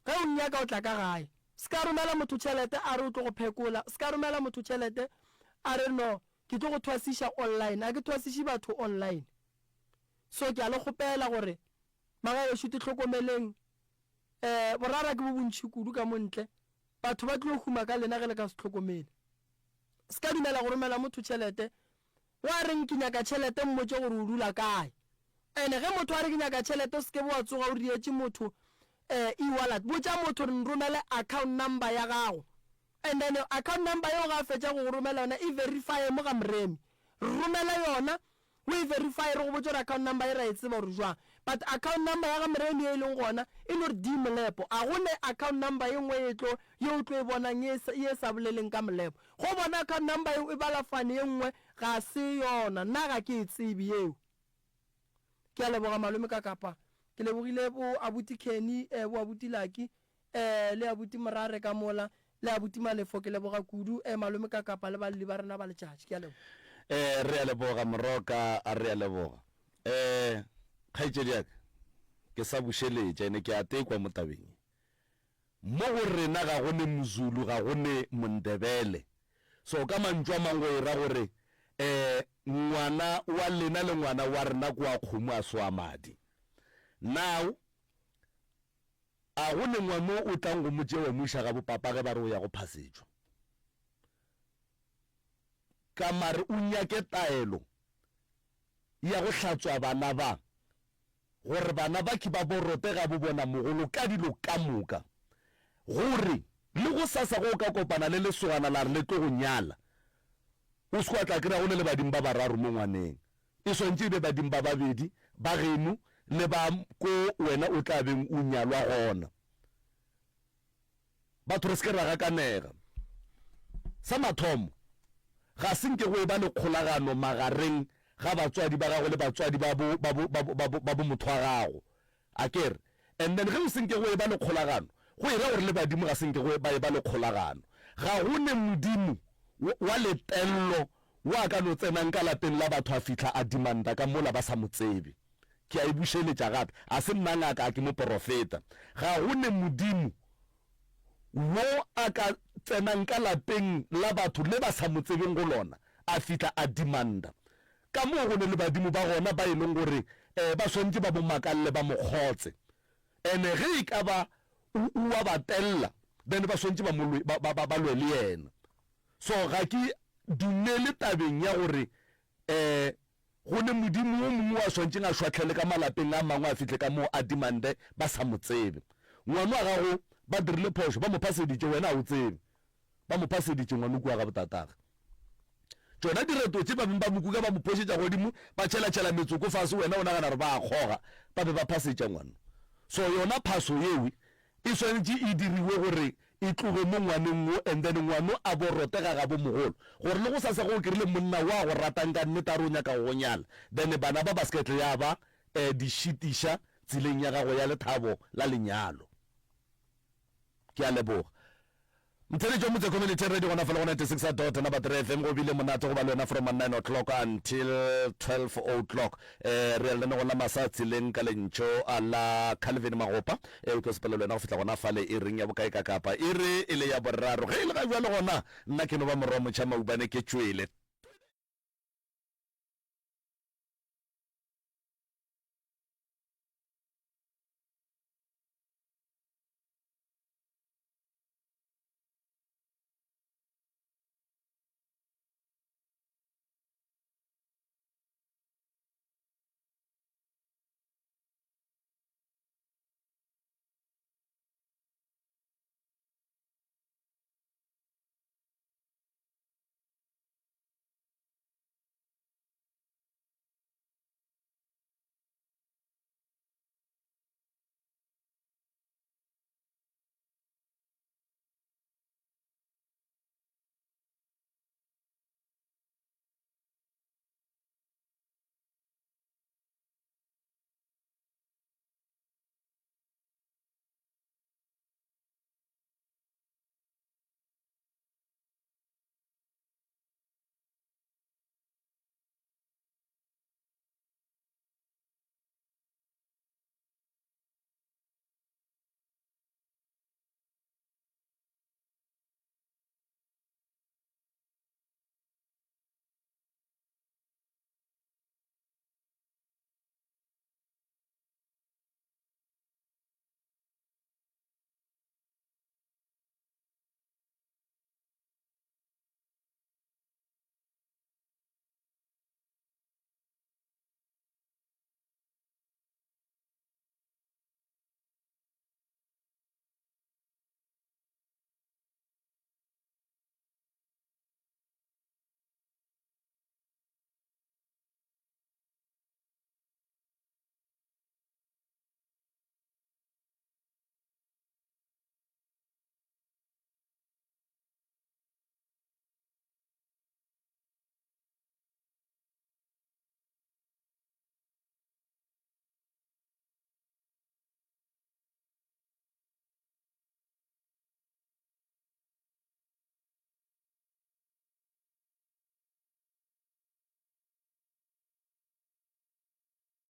Ge o nnyaka o tla ka gae. Se ka romela motho tšhelete a re o tlo go phekola, se ka romela motho tšhelete a re no ke tlo go thwasiša online, ga ke thwasiše batho online. So ke a le kgopela gore magagešo tihlokomeleng, um borara ke bo bontši kudu ka mo ntle, batho ba tlo huma ka lena ge le ka se hlokomele. Se ka dumela go romela motho tšhelete wa reng ke nyaka tšhelete mmotše gore o dula kae. Ene ge motho a re ke nyaka tšhelete o se ke be wa tsoga o rietše motho um e-wallet, botša motho gore nromele account number ya gago and then account number yeo ga a fetša go go romela yona e verifye mo ga Moremi, re romele yona O e verifye re go botše gore account number ye ra e tseba gore jwang. But account number ya ga Moremi ye e leng gona e no re D Molepo. A go ne account number ye nngwe ye tlo ye o tlo e bonang ye ye sa boleleng ka Molepo. Go bona account number yeo e bala fane ye nngwe ga se yona. Nna ga ke e tsebe yeo. Ke a leboga malome ka kapa. Ke lebogile bo abuti Kenny, eh, bo abuti Lucky. Eh, le abuti Morare ka mola, le abuti Malefo, ke leboga kudu, eh, malome Kakapa le balli ba rena ba letšatši. Ke a leboga. Eh, re a leboga Moroka, a re a leboga. Eh, kgaetšedi ya ka, ke sa bušeletša, ene ke a tekwa mo tabeng ye. Mo go rena ga go ne Mozulu, ga go ne Mondebele. So ka mantšu a mang go e ra gore, eh, ngwana wa lena le ngwana wa rena ke wa kgomo a se wa madi. Now, A go ne ngwano o tlang go mo tšea wa mo iša ga bopapa ge ba re o ya go phasetšwa? Ka mare o nyake taelo ya go hlatswa bana ba, gore bana ba ke ba borote ga bo bona mogolo ka dilo ka moka, gore le gosasa ge o ka kopana le lesogana la re le tlo go nyala, o se ke wa tla kry-a go ne le badimo ba bararo mo ngwaneng. E swantše e be badimo ba babedi, ba geno le ba ko wena o tla beng o nyalwa gona. Batho re se ke ra gakanega. Sa mathomo, ga se nke go eba le kgolagano magareng ga batswadi ba gago le batswadi ba bo, ba bo, ba bo, ba bo, ba bo motho wa gago. A ke re? And then ge go se nke go eba le kgolagano, go e ra gore le badimo ga se nke go ba eba le kgolagano. Ga go ne modimo wa, wa letello wa ka no tsenang ka lapeng la batho a fihla a demanda ka mola ba sa mo tsebe. Ke a e bušeletša gape, a se nna ngaka, a ke moporofeta. Ga go ne modimo wo a ka tsenang ka lapeng la batho le ba sa mo tsebeng go lona a fihla a demanda. Ka moo go ne le badimo ba gona ba e leng gore um ba swanetše ba mo makalle ba mo kgotse. Ene ge e ka ba o, o wa ba tella, then ba swanetše ba mo lwe, ba, ba, ba, ba lwe le yena. So ga ke dumele tabeng ya gore um go ne modimo wo mongwe wa swantšeng a šwahlele ka malapeng a mangwe a fihle ka moo a demande ba sa mo tsebe. Ngwano wa gago ba dirile phošo, ba mo phaseditše, wena ga o tsebe. Ba mo phaseditše ngwano kua ga botatagwe. Tšona direto tše ba beng ba mo kuka ba mo phošetša godimo, ba tšhelatšhela metsoko fase, wena o nagana gore ba a kgoga, ba be ba phasetša ngwano. So yona phaso yewe e swanetše e diriwe gore e tloge mo ngwaneng wo and then ngwano a bo rote ga gabo mogolo gore le gosasa ge o kerile monna wo a go ratang ka nnete a re o nyaka go go nyala then bana ba ba se ke ya ba di šitiša tseleng ya gago ya lethabo la lenyalo. Ke a leboga. Mtheletši wa Motse Community Radio gona fa le go 96 dot number 3 FM go bile monate go ba le wena from 9 o'clock until 12 o'clock. Eh re ya lenanegong la masa tseleng ka lentšo la Calvin Magopa eh o tlo sepela le wena go fihla gona fale e reng ya bokae ka kapa e re e le ya boraro ge e le ga bjalo gona nna ke no ba morwa motšha maubane ke tšwele.